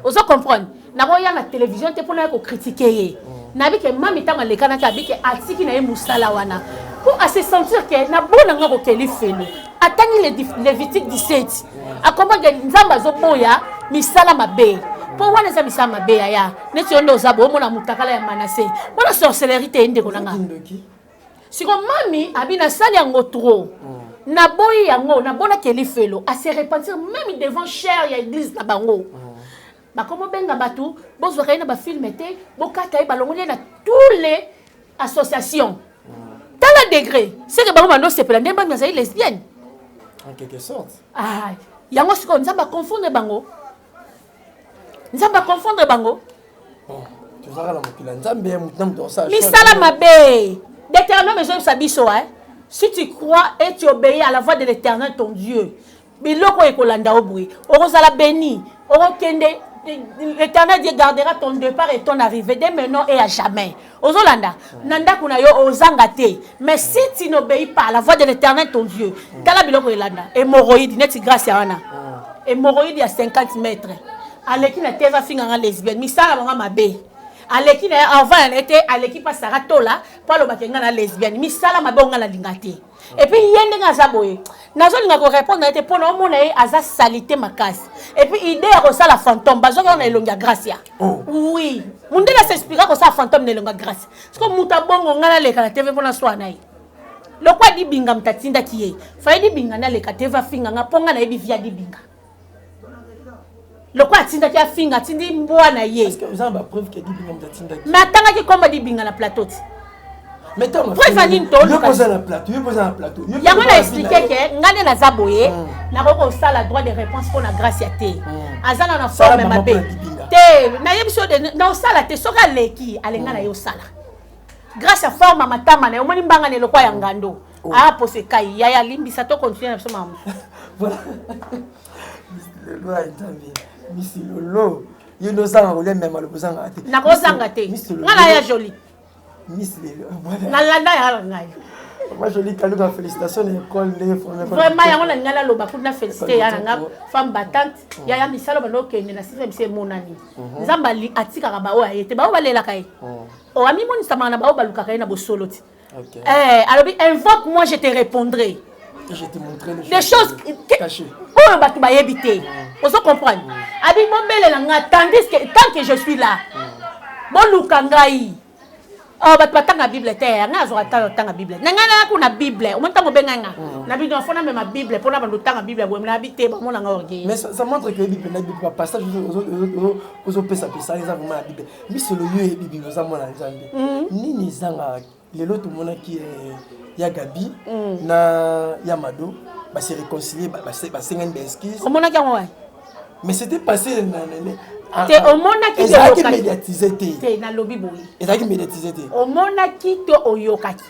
ozo comprendre? Nakoya na télévision te mpona ya kocritiquer ye. Nayebi ke mami ntango alekanaki, abi ke atiki na ye mosala wana mpo ase sentir ke na bona nga kokeli felo. Atangi Lévitique 17, acomprendre ke Nzambe azoboya misala mabe, mpo wana eza misala mabe. Yaya, neti yo nde oza boye, omona motakala ya Manase wana, sorcellerie te, ndeko na nga? Siko mami abi nasali yango trop, naboyi yango, nabonaki elifelo. Ase repentir même devant chaire ya église na bango. Bakoma obenga bato, bozwaka ye na bafilm te, bokata ye, balongoli ye na tous les associations. Tala degré seke bango bando osepela nde mami azali lesbienne. En quelque sorte. Ah, yango sikoyo Nzambe aconfondre bango, Nzambe aconfondre bango. Tozalaka na mokili ya Nzambe, motu na moto asala. Misala mabe. Deutéronome ezoyebisa biso, hein? Si tu crois et tu obéis à la voix de l'Éternel ton Dieu, biloko oyo ekolanda yo boye, okozala béni, okokende. L'Éternel Dieu gardera ton départ et ton arrivée dès maintenant et à jamais. Ozolanda, na ndako na yo ozanga te. Mais si tu n'obéis pas à la voix de l'Éternel ton Dieu, tala biloko elanda, hémorroïde neti grâce ya wana. Hémorroïde ya 50 mètres. Aleki na teva finga nga lesbienne, misala banga mabe. Aleki na avant na te, aleki pa Sarah Tola, po alobaki nga na lesbienne, misala mabe nga na linga te. Et puis ye ndenge aza boye nazolinga korépondre ye te mpo na omona ye aza salite makasi. Et puis idée ya kosala fantôme, bazwaki yango na elongi ya Gracia. Oh. Oui, mundele as'inspira kosala fantôme na elongi ya Gracia. Siko moto abongo, ngai naleka na TV mpona swa na ye lokwa Dibinga. Moto atindaki ye faye Dibinga nde aleka TV afinga nga, mpo ngai nayebi via Dibinga. Lokwa atindaki afinga, atindi mbwa na ye. Est-ce que oza na bapreuve ke Dibinga moto atindaki? Mais atangaki komba Dibinga na plateau ti. Mais ntango Preuve ya nini? Yo mpo na plateau, yo mpo oza na plateau. Yo mpo yango oza na na expliquer ke ngai nde naza boye, nakoki kosala droit de réponse mpo na grâce ya te. Aza na Sala forme mama mabe mpo na Dibinga. Te, nayebi so de naosala te. Soki aleki alenga na ye, osala grâce ya forme ya matama na ye. Omoni mbanga na elokwa ya ngando aya poso ekai yaya, limbisa, to continue na biso makambo. Voilà. Miss Lolo ya Nzambe, Miss Lolo, yo nde ozanga kolia mema, lobo ozangaka te. Nakozanga te. Miss Lolo. Ngai na ya joli. Miss Lolo, voilà. Nalanda ya ngai. Mama Jolie Kaluka, félicitations na école ndenge formé. Vraiment, yango na ngai naloba kuna, félicité ya na nga femme battante ya ya misala. Banda okende na système se emonani, Nzambe atikaka baoyo aye te, baoyo balelaka ye. O amimonisamaka na baoyo balukaka ye na bosolo ti. Eh, alobi: "Invoque moi, je te répondrai." Et je te montrerai les des choses cachées. Oyo bato bayebi te. Ozo comprendre? Abi bobelela nga tandis que tant que je suis là, boluka ngai. Oh, bato batanga Bible te. Ngai azwaka ntango otanga Bible na ngai, naya kuna Bible. Omoni ntango obengai nga na bino, fo namema Bible mpona bando otanga Bible boye, nayebi te, bamona nga orgueil. Mais ça montre que Bible na Bible, passage ozopesa pesa eza vraiment ya Bible. Misolo yo oyebi Bible, oza mwana Nzambe. Nini ezangaka? Lelo tomonaki ya Gabi na ya Mado base réconcilier, basengani baexcuse. Omonaki yango wapi? Mais c'était passé na Te, omonaki te? Ezalaki Oyokaki. médiatisé te. Te, nalobi boye. Ezalaki médiatisé te. Omonaki to oyokaki?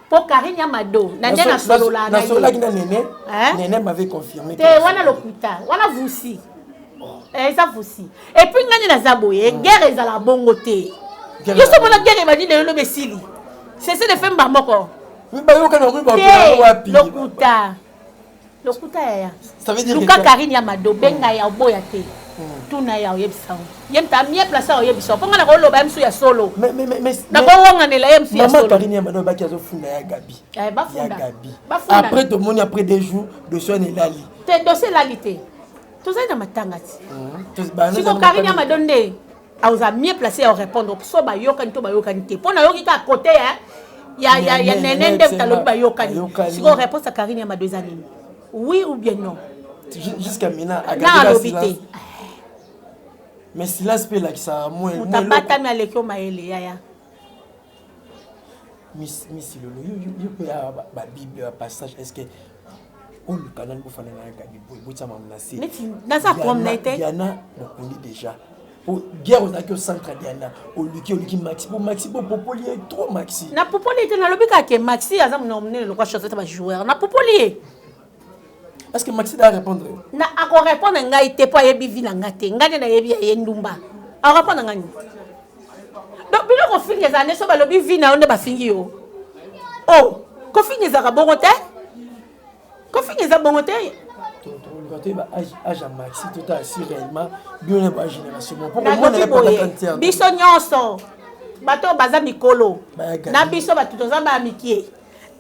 Mpo Karine ya Mado na nde nasolola na ye. Nasololaki na Nene. Hein? Nene m'avait confirmé. Te, wana lokuta, wana vusi. Eh, eza vusi. Et puis ngai nde naza boye, guerre ezala bongo te. Guerre Yo so ezala mona guerre ebandi lelo, lobi esili, cessez de fait mba moko. Bayokani bango Te. wapi? Lokuta, lokuta yaya. Ça veut dire Luka que Karine ya Mado, benga ya oboya te, tuna ya oyebisa ngo, ye mta mieux place ya oyebisa mpo ngai nakoloba ye mosu ya solo. Mais Nakowanganela ye mosu ya mama solo. Karine ya Mado baki azofunda ya Gabi. Eh, Ya bafunda. Gabi. Bafunda. Après tomoni après 2 jours dossier wana elali. Te, dossier elali te, tozali na matanga ti. Siko Karine ya Mado nde aza mieux placé ya répondre so bayokani to bayokani te, mpo nayoki kaka côté ya Nene nde moto alobi bayokani. Bayokani. Sikoyo réponse ya Karine ya Mado eza nini? Oui ou bien non? Jusqu'à maintenant Na alobi te. Mais silence mpe elakisaka Moto abatami aleki yo mayele, yaya. Miss Lolo, yo mpe ya babible, bapassage, est ce que oluka nani bofanda na Gabi boye, botia mamu na se? Neti naza problème na ye te. Diana mokundi déjà po guerre ozalaki au centre ya Diana. Oluki Maxi po Maxi po popoli ye trop, Maxi. Napopoli ye te, nalobi kaka ke Maxi aza monoko monene lokwa chaussette bajoueur. Napopoli ye. Est ce que Maxi da répondre? Na akorépondre ngai te, mpo ayebi vi na nga te. Ngai nde nayebi ya ye ndumba, akorépondre ngai nini? Donc bino kofinga ezala nde so balobi vi na yo nde bafingi yo. O kofinga ezalaka bongo te, kofinga eza bongo te. Toluka toyeba âge ya Maxi, totala si réellement bino na ba génération moko. Nalobi boye, biso nyonso bato oyo baza mikolo na biso, bato toza baya mikie,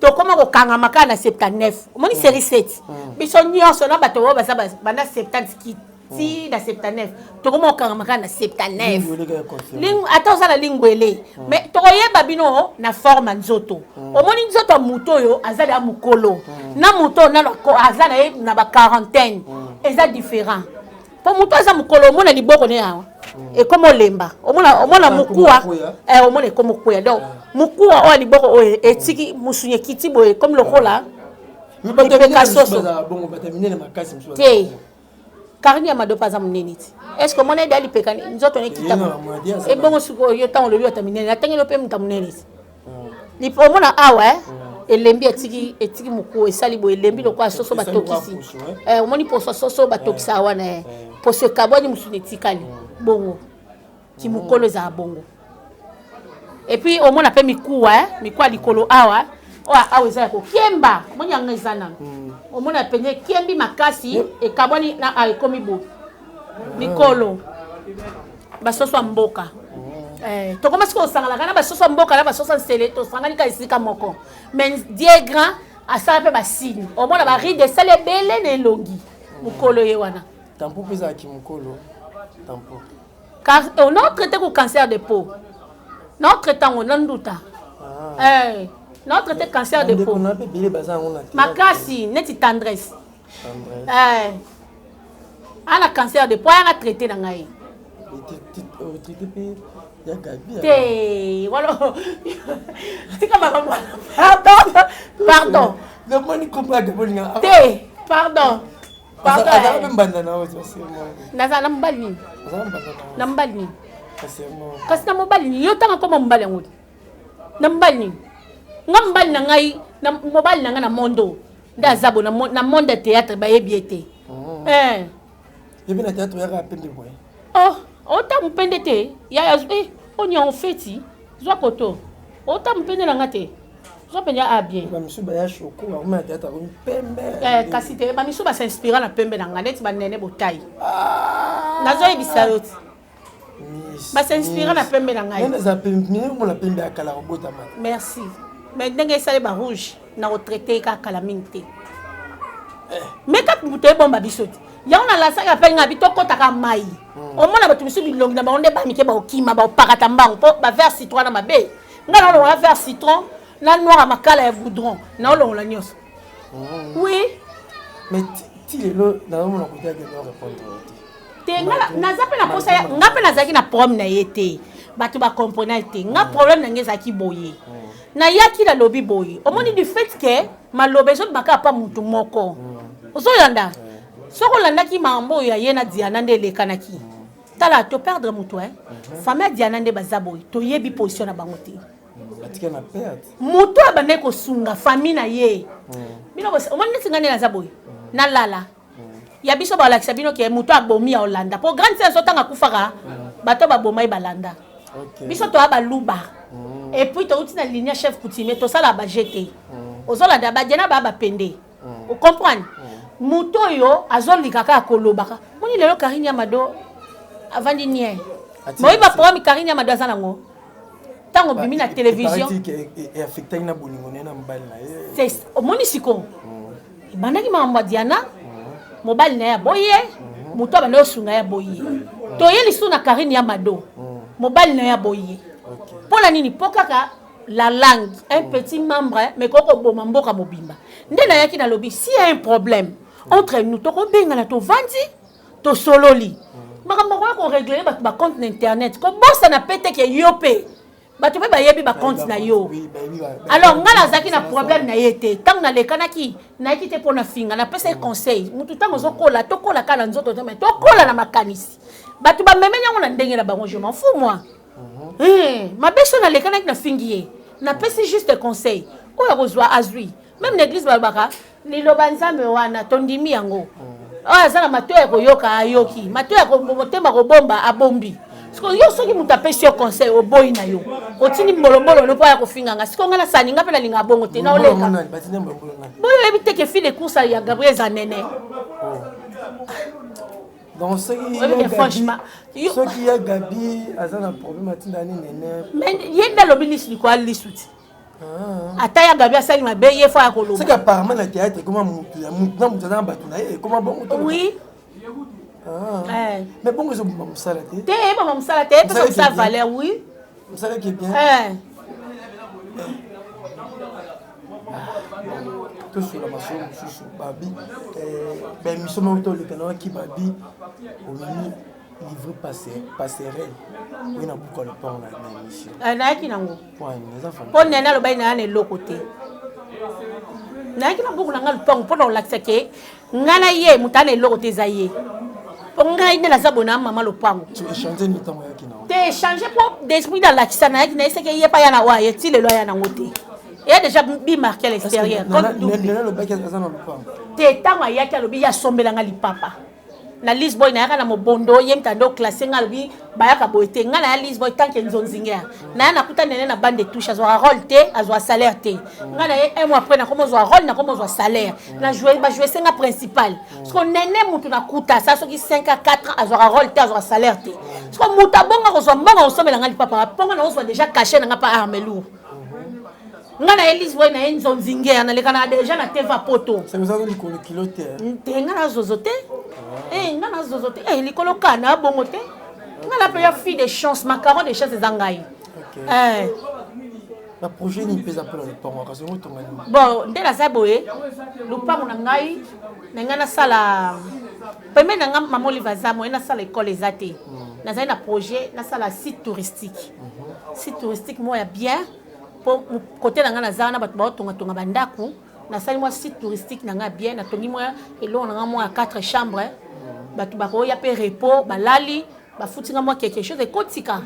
tokóma kokangama kaka na 79. Omoni série 7, biso nyonso na bato oyo baza banda 70 ti na 79, tokóma kokangama kaka na 79. Ata oza na lingwele, mais tokoyeba bino na forme ya nzoto. Omoni nzoto ya moto oyo aza ya mokolo na moto oyo nano aza na ye na ba quarantaine, eza différent. Mpo moto aza mokolo, omona liboko ne awa ekoma olemba, omona mokuwa, omona ekoma okweya. Donc mokuwa oyo liboko oyo etiki mosuni ekiti boye comme lokola lipeka soso te. Karine ya Mado mpe aza monene ti. Est ce que omona ede alipeka nzoto nekita ebongo? Sikoyo yo ntango olobi ata minene, natangeli yo mpe moto monene ti. Omona awa. Elembi etiki etiki mokuwa esali boye elembi lokola soso batokisi. Eh, omoni poso soso batokisa wana eh. Poso ekabwani mosuni etikali. Bongo. Kimokolo ezala bongo. Et puis omona mpe mikuwa eh? Mikuwa likolo awa oyo awa eza ya kokemba omoni yango eza nano omona pene ekembi makasi ekabwani na awa ekomi boye mikolo basoso ya mboka eh, tokoma sikoyo osanganaka na basoso ya mboka na basoso ya nsele tosangani ka esika moko mais Dieu grand asala mpe basigne omona baride esali ebele na elongi mokolo ye wana. Tampo mpe ezalaki mokolo tampo. Car on a traité ko cancer de peau. Na traité yango na nduta. Ah. Eh, na traité cancer de peau. Na pe bele baza yango na. Makasi neti tendresse. Tendresse. Eh. Ana cancer de peau ana traité na ngai. Traité pe ya Gabi. Te, wala. Tika makambo. Pardon. Pardon. Namoni komba Gabi linga. Te, pardon. Pardon. Azala pe mbanda na yo. Nazala na mobali nini? Na mobali nini? Kasi na mobali nini? Yo tanga koma mobali yango te. Na mobali nini? Nga mobali na ngai, na mobali na ngai na mondo. Nde aza bo na monde ya théâtre bayebi ye te. Eh. Yebi na théâtre yaka pembe boye. Oh, ota mopende te. Ya ya eh, oni en feti. Zwa koto. Ota mopende na nga te. Zwa mpenza a bien. Bamisu baya shoko bakoma na théâtre akomi pembe. Eh, kasi te bamisu basinspira na pembe na nga neti banene botai. Ah. Nazoyebisa yo ti. Basinspira na pembe na ngai. Eza pembe, omona pembe ya kala kobotama. Merci. Mais ndenge esali ba rouge na kotraite kaka kala mingi te. Mais kaka moto ebomba biso te. Yango nalasaka mpe ngai tokɔtaka mai. Omona bato mosusu bilongi na bango nde bamike baokima baopakata mbango mpo bavert citron na mabe. Ngai naolongola vert citron na noir ya makala ya goudron naolongola nyonso. Oui. Mais ti lelo nazomona kote ake no répondre te. Te nga naza mpe na posa nga mpe nazalaki na problème na ye te. Bato bacomprena te. Nga problème na ngai ezalaki boye. Nayaki nalobi boye. Omoni du fait que maloba ezobima kaka pa mutu moko. Ozolanda? Soki olandaki makambo oyo ya ye na Diana nde elekanaki. Tala to perdre mutu eh. Famille ya Diana nde baza boye. Toyebi position na bango te. Batika na perte. Mutu abandaki kosunga famille na ye. Bino omoni neti ngai nde naza boye. Nalala. Ya biso balakisa bino ke mutu abomi ya Olanda. Po grande sœur sotanga akufaka bato baboma ye balanda. Biso toya baluba. Et puis touti na ligne chef coutumier tosala ba GT. Ozolanda ba Diana ba bapende. O comprendre? Mutu oyo azolika kaka kolobaka. Moni lelo Karine Yamado avandi nie. Moyi ba programme Karine Yamado aza nango. Tango bimi na télévision. E affectaki na bolingo na ye na mobali na ye. Omoni siko. Ebandaki makambo ya Diana, mobali na ye aboye, moto abanda osunga ye aboye. Toye lisusu na Karine ya Mado, mobali na ye aboye. Mpo na nini? Mpo kaka la langue, un petit membre, mais koko boma mboka mobimba. Nde nayaki nalobi, s'il y a un problème entre nous, tokobengana tovandi, tosololi. Makambo akoya koregle bato ba compte na internet, kobosana pe te ke yo pe bato mpe bayebi bacompte na yo. Alors nga nazalaki na problème na ye te. Ntango nalekanaki nayaki te mpo na finga, napesa ye conseil. Mutu ntango ozokola, tokola kaka na nzoto te, mais tokola na makanisi. Bato bamemeli yango na ndenge na bango, je m'en fous moi. Mabe so nalekanaki na fingi ye, napesi juste conseil. Oyo akozwa azwi. Même na église balobaka liloba Nzambe wana tondimi yango. Oyo aza na matoyi ya koyoka ayoki, matoyi ya motema kobomba abombi. Siko yo soki moto apesi yo conseil oboyi na yo, otindi mbolombolo no mpo aya kofinga nga. Siko nga nasani nga mpe nalinga bongo te, naoleka. Boyo oyebi te ke fille de course ya Gabriel eza nene. Donc soki soki ya Gabi aza na problème atinda ni nene. Mais ye nde alobi lisu likolo ya lisu ti. Ata ya Gabi asali mabe ye fa ya koloba. C'est apparemment na théâtre ekoma mutu ya mutu na mutu aza na bato na ye ekoma bongo to. Oui. Ah. Mais bongo ezoboma mosala te. Te eboma mosala te, epesa mosala valeur oui. Mosala qui est bien. Tosola masolo mosusu babi baémission moko toleka nawaki babi omemi livre passerelle oye na buka lopango na émission. Nayaki nango mpo nene alobaki naya na eloko te. Nayaki na buku na ngai lopango mpo na kolakisa ke ngai na ye moto ana eloko te eza ye. Mpo ngai nde naza boye na mama lopango. Te échange mpo d'esprit nalakisa nayaki nayesaki ye pa ya na oyo aye ti lelo aya nango te. Eya déjà bimarqué à l'extérieur. Te, ntango ayaki, alobi ye asombelanga lipapa na Lisboy. Nayaka na mobondo, ye mta nde oclasse nga. Alobi bayaka boye te. Nga naya Lisboy tanke nzonzinge naya, nakuta nene na bande touche, azwaka rôle te, azwa salaire te. Nga na ye, un mois après nakoma ozwa rôle, nakoma ozwa salaire, bajouese nga principal. Siko nene mutu nakuta asa soki 5 à 4 ans, azwaka rôle te, azwaka salaire te. Siko mutu abonga kozwa mbongo kosomela nga lipapa, mponga naozwa déjà cachet na nga pa arme lourd. Nga na ye Lisboy, na ye nzonzinge, naleka na déjà na teva poto te. Nga na zozo te, nga na zozo te, likolo ka na bongo te. Nga na mpe ya fille de chance, macaron de chance eza ngai. Baprojet nini mpe eza mpona lopango? Kasi yango otonga nini? Bon, nde naza boye, lopango na ngai, na ngai nasala pembeni na ngai, mama Olive aza moye, nasala ekole eza te. Nazali na projet nasala site touristique, site touristique moko ya bien, mpo kote na ngai naza wana, bato baotongatonga bandako. Nasali mwa site touristique na ngai bien, natongi mwa eloko na ngai mwa ya 4 chambre, bato bakoya mpe repos, balali, bafuti nga mwa quelque chose ekotika.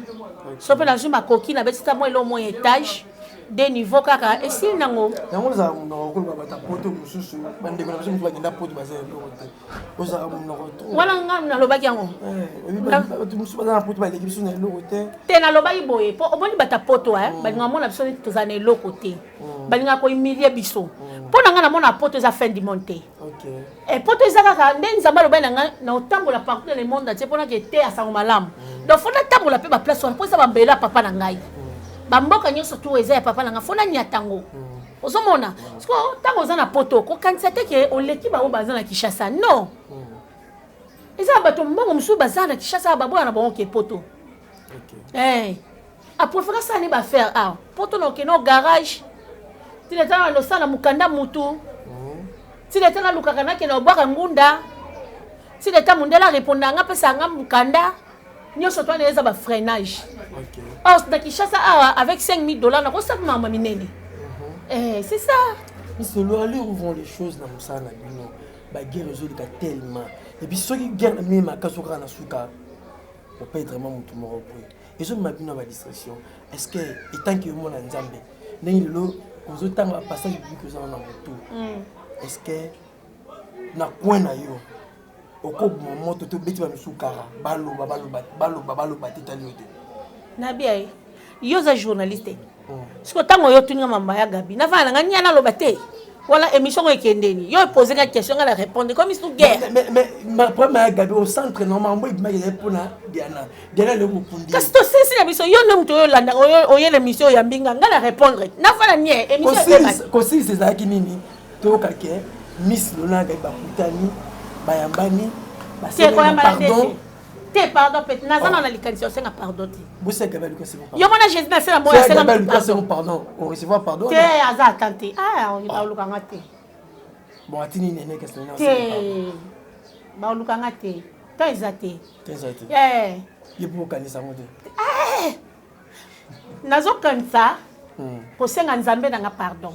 So mpe nazwi makoki, nabetisa mwa eloko mwa étage de niveau kaka, esili nango. Yango ozala monoko koloba bato ya poto mosusu, bandeko na biso mosusu bakenda poto, baza eloko te. Ozalaka monoko to Wana nga nalobaki yango. Bato mosusu baza na poto, baleki biso na eloko te. Te, nalobaki boye mpo omoni bato ya poto balingaka mona biso neti tozala na eloko te, balingaka kohumilie biso. Mpo na ngai, namona poto eza fin du monde te. Poto eza kaka nde Nzambe alobaki na ngai na otambola partout dans le monde entier mpona ke te asango malamu. Donc faut natambola mpe baplace wana mpo eza bambelo ya papa na ngai. Bamboka nyonso tu eza ya papa na ngai, faut nanyata yango. Ozomona siko ntango oza na poto, kokanisa te ke oleki bango baza na Kinshasa. Non, eza na bato mbongo mosusu baza na Kinshasa, baboya na bango ke poto. Apréféré asala ne baaffaire awa poto na okende o garage, tina ata na losala mokanda mutu, tina ata nalukaka nakende obwaka ngunda, tina ata mondele arépondre nga, apesa nga mokanda nyonso to wana eza bafreinage. Or na Kinshasa awa, avec 5000 $, nakosala makambo minene. C'est ça. Misolo, allez, où vont les choses na mosala na bino? Baguerre ezoleka tellement, et puis soki guerre na bino makasi, kaka na suka operdre motu moko boye, ezomema bino na badistraction. Est ce que etanke yo mona Nzambe, ndenge lelo ozotanga bapassage biblique, ozala na motu, est ce que na coin na yo okoboma moto to obeti bamisu kara, baloba, baloba, baloba, baloba te, tali yo te? Nabia ye, yo oza journaliste. Siko ntango oyo otuninga mamba ya Gabi, nafana na ngai nia, naloba te. Wana émission ngo ekendeni, yo opose nga question, nga na répondre comme sous guerre. Mais problème ya Gabi au centre, normalement ebimaki ezali mpona Diana. Diana lelo mokundi. Kasi tosilisi na biso, yo nde moto oyo olanda, oyela émission oyambi nga, nga na répondre, nafana nie, émission. Kosilisa ezalaki nini? Toyoka ke Miss Lona Gabi bakutani, bayambani. Pardon te, pardon pe naza na likanisi osenga pardon te. Yo mona Jésus na se na moyo asenga. Pardon, recevoir pardon. Te, aza ata te, baolukanga te. Bon, atini nene kasi. Te, baolukanga te, to eza te. Ye mpo okanisa yango te. Nazokanisa kosenga Nzambe na nga pardon,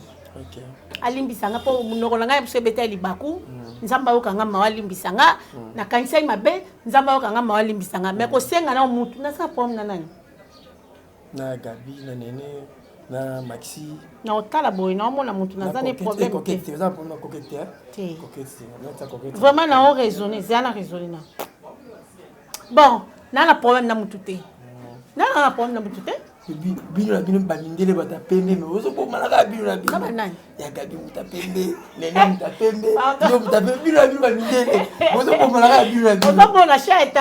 alimbisa nga mpo monoko na ngai biso ebeta ya libaku. Nzambe ayoka nga mawa, alimbisa nga. Nakanisaki mabe, Nzambe ayoka nga mawa, alimbisa nga. Mais kosenga na mutu, nasala problème na nani? Na Gabi, na Nene, na Maxi. Na otala boye, naomona mutu naza ne problème te. Te. Vraiment nao raisonne, eza na raisonne na bon, naa na problème na mutu te, naa na problème na mutu te. Bino na bino bamindele, bato ya pembe, me ozobomanaka bino na bino. Banani? Ya Gabi moto ya pembe, Nene moto ya pembe, yo moto ya pembe, bino na bino bamindele bozobomanaka bino na bino. Ozomona chat,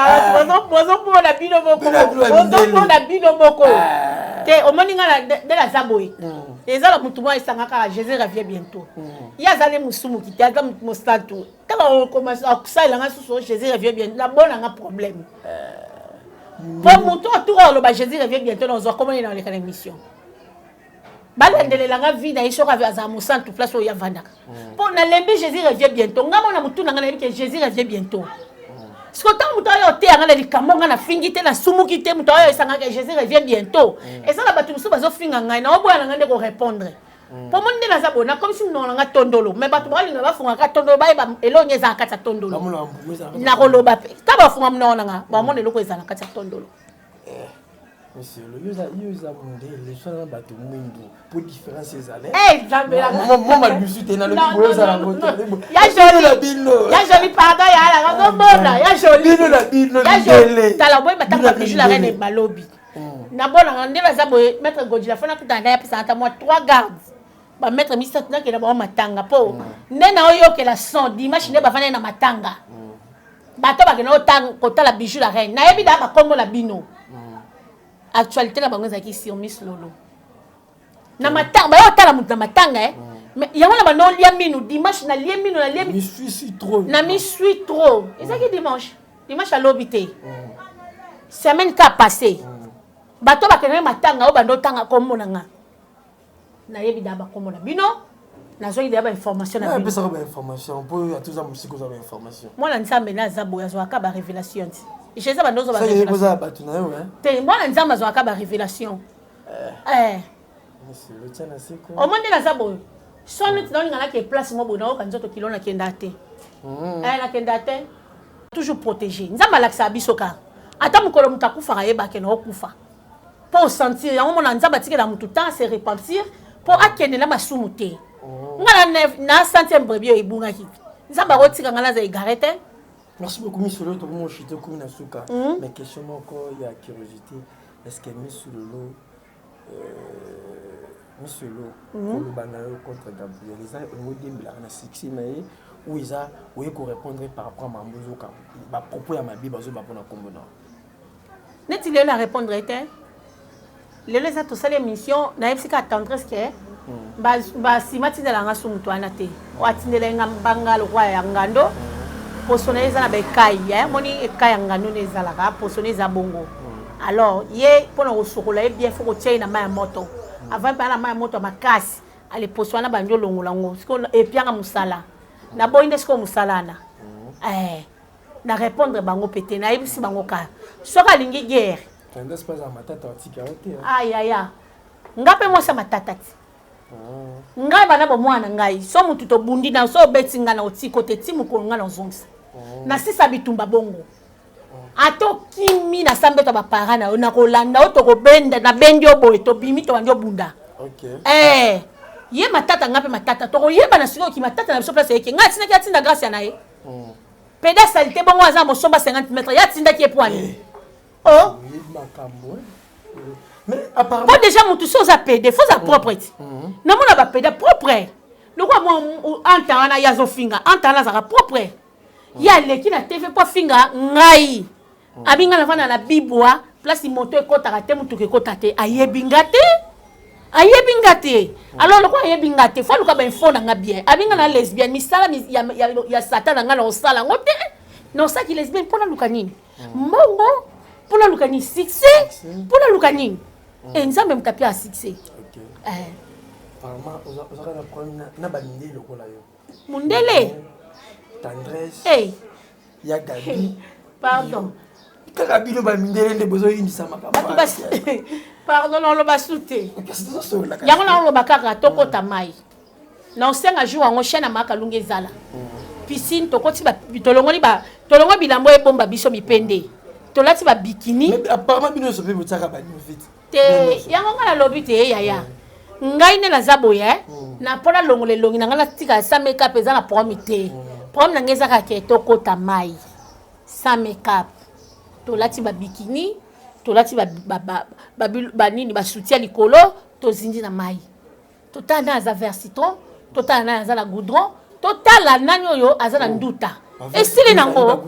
bozomona bino moko, bozomona bino moko te. Omoni nga nde naza boye, eza na motu moko esanga kaka Jésus revient bientôt. Ye aza nde mosumuki te, aza motu mosantu. Ntango akosalelanga susu Jésus revient bientôt, nabonanga problème mpo motu atuka oloba Jésus revient bientôt, nazwa komoni na oleka na émission, balandelelanga vie na ye soki azala mosantu place oyo avandaka, mpo nalembi Jésus revient bientôt. Nga mona motu na nga nayebi ke Jésus revient bientôt. Siko ntango moto oyo oteyanga na likambo, nga nafingi te, nasumuki te, moto oyo esangaka Jésus revient bientôt, eza na bato mosusu bazofinga ngai, naoboya na ngai nde korépondre, mpo moni nde naza boye, nakomisi monoko na nga tondolo. Mais bato baolinga bafungaka tondolo, bayeba elongi ezala kati ya tondolo. Nakoloba mpe ta bafunga monoko na nga, bamona eloko ezala na kati ya tondolo. Monsieur, yo oza mondele, swana na bato mwindu po différence ezala. Mwa madusu te, nalobi boye ozala yango te. Ya joli, ya joli, pardon, ya ala nazomona ya joli. Bino na bino mindele. Tala boye, batanga babiju la reine balobi nabonanga nde baza boye. Maître Godila, fona kutana na ye, apesaka ata mwa trois gardes, bamaître misato, nakenda bango matanga mpo nde naoyokela son dimanche nde bavandai na matanga. Bato bakenda kotala Bijou la reine, nayebi daa bakombo na bino. Actualité na bango ezalaki sur Miss Lolo na matanga, baye otala moto na matanga. Mais yango na bando olia minu dimanche, nalie minu, nalie na misui trop. Ezalaki dimanche, dimanche alobi te, semaine ka passé. Bato bakendaki matanga oyo bando otanga kombo na nga, nayebi daa bakombo na bino, nazwaki deya bainformation na bino. Apesaka bainformation mpo atoza mosika, oza bainformation. Mwana Nzambe nde aza boye, azwaka barévélation ti Jésus bando ozwa. Oza bato na yo. Te, mwana Nzambe azwaka barévélation. Omoi nde naza boye, so neti naolinga nake place mo boye, nayoka nzoto kilo, nakenda te. Nakenda te, toujours protégé. Nzambe alakisaka biso kaka ata mokolo moto akufaka, ayebake na okufa mpo osentir yango. Mona, Nzambe atikela motu temps se repentir mpo akende na masumu te. Nga na centième brebis oyo ebungaki, Nzambe akotika nga naza égaré te. Merci beaucoup, Miss Lolo. Tokomi oshite, komi na suka. Mais question moko ya curiosité: est ce que Miss Lolo, Miss Lolo, koloba na yo contre Gabriel eza olingo odembelaka na succès na ye ou eza oye korépondre par rapport à mambo ozoka bapropos ya mabe bazoba mpona nkombo na yo? Neti lelo na répondre te. Lelo eza tosali émission, nayebisi kaka Tendresse ke basima atindelanga su moto wana te. Oyo atindela ye nga mbanga lokwa ya ngando, poso na ye eza na baekai, moni ekai ya ngando nde ezalaka, poso na eza bongo. Alors ye mpona kosokola ye bien, faut kotia ye na mai ya moto avant mpe na mai ya moto ya makasi. Ale poso wana bandi olongola yango sikoyo, epianga mosala naboyi nde sikoyo mosala wana. Na répondre bango mpe te, nayebisi bango kaka soki alingi guerre. Ayaya, nga mpe mwasi ya matata ti ngai bana bomwana ngai. So motu tobundi na so obeti ngai na otiko te, ti mokolo ngai nazongisa nasisa bitumba bongo. Ata okimi na sambeto ya bapara na yo, nakolanda yo, tokobenda, nabendi yo boye, tobimi, tobandi obunda. Ye matata, nga mpe matata, tokoyebana sikoyo ki matata na biso place eyeke. Ngai atindaki, atinda grâce na ye pede asali te bongo, aza mosomba 50 mètre, ye atindaki ye poani. Oh, po déjà motu so oza pede, faut oza propre ti. Namona bapede propre lokola mwa anta wana, ye azofinga anta wana, azalaka propre. Ye aleki na TV mpo afinga ngai, abi ngai navanda na bibwa, place moto ekɔtaka te, motuka ekɔta te. Ayebi nga te, ayebi nga te. Alors lokola ayebi nga te, faut aluka bainfo na nga bien. Abi nga na lesbienne, misala ya satan na ngai na kosala yango te. Na osalaki lesbienne mpo naluka nini? Mbongo? Mpo naluka nini? Succès? Mpo naluka nini? E Nzambe moto apia ya succès. Ozalaka na problème na bamindele lokola yo? Mundele. Tendresse ya Gabi. Pardon. Kaka bino bamindele nde bozoyindisa makambo. Pardon, naoloba su te. Yango naoloba kaka tokota mai na osenga jour yango, chaîne ya Makalunga ezala piscine, tokoti, tolongoli tolongoli bilambo ebomba biso mipende, tolati babikini. Apparemment bino nyonso mpe botiaka banuvite. Te, yango ngai nalobi te, yaya. Ngai nde naza boye na mpo nalongola elongi na ngai, natika sans makeup, eza na problème te. Problème na ngai eza kaka ke tokota mai sans makeup, tolati babikini, tolati banini, basoutien likolo, tozindi na mai, totala nani aza vert citron, totala nani aza na goudron, totala nani oyo aza na nduta. Esili nango,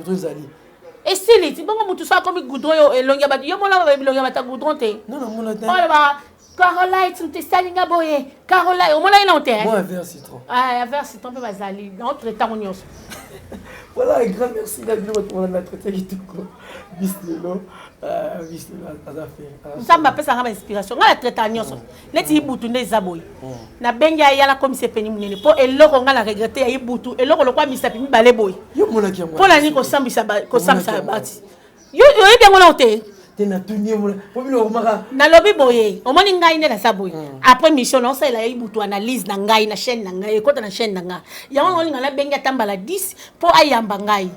esili ti bongo. Motu so akomi goudron, oyo elongi ya bato, yo mona elongi ya bato ya goudron te, oyo ba Carolite, moto esalinga boye. Carolite, omonaki nango te? Ya vert citron mpe bazali na otre ntango nyonso. Voilà, un grand merci na bino bato bolanda entretien kitoko. Bis lelo, bis lelo aza fe. Nzambe apesanga bainspiration, ngai na traita nyonso neti ibutu nde eza boye. Nabengi aya, nakomisa epeni monene mpo eloko ngai na regrete ya ibutu, eloko lokwa misapi mibale boye. Yo monaki yango? Mpo na nini kosambisa bati? Yo oyebi yango nao te. Te, natuni ye po bino okomaka. Nalobi boye, omoni ngai nde naza boye. Après mission naosalela ye butu analyse na ngai na chaîne na ngai, ekota na chaîne na ngai. Yango naolinga nabengi ata mbala 10 mpo ayamba ngai.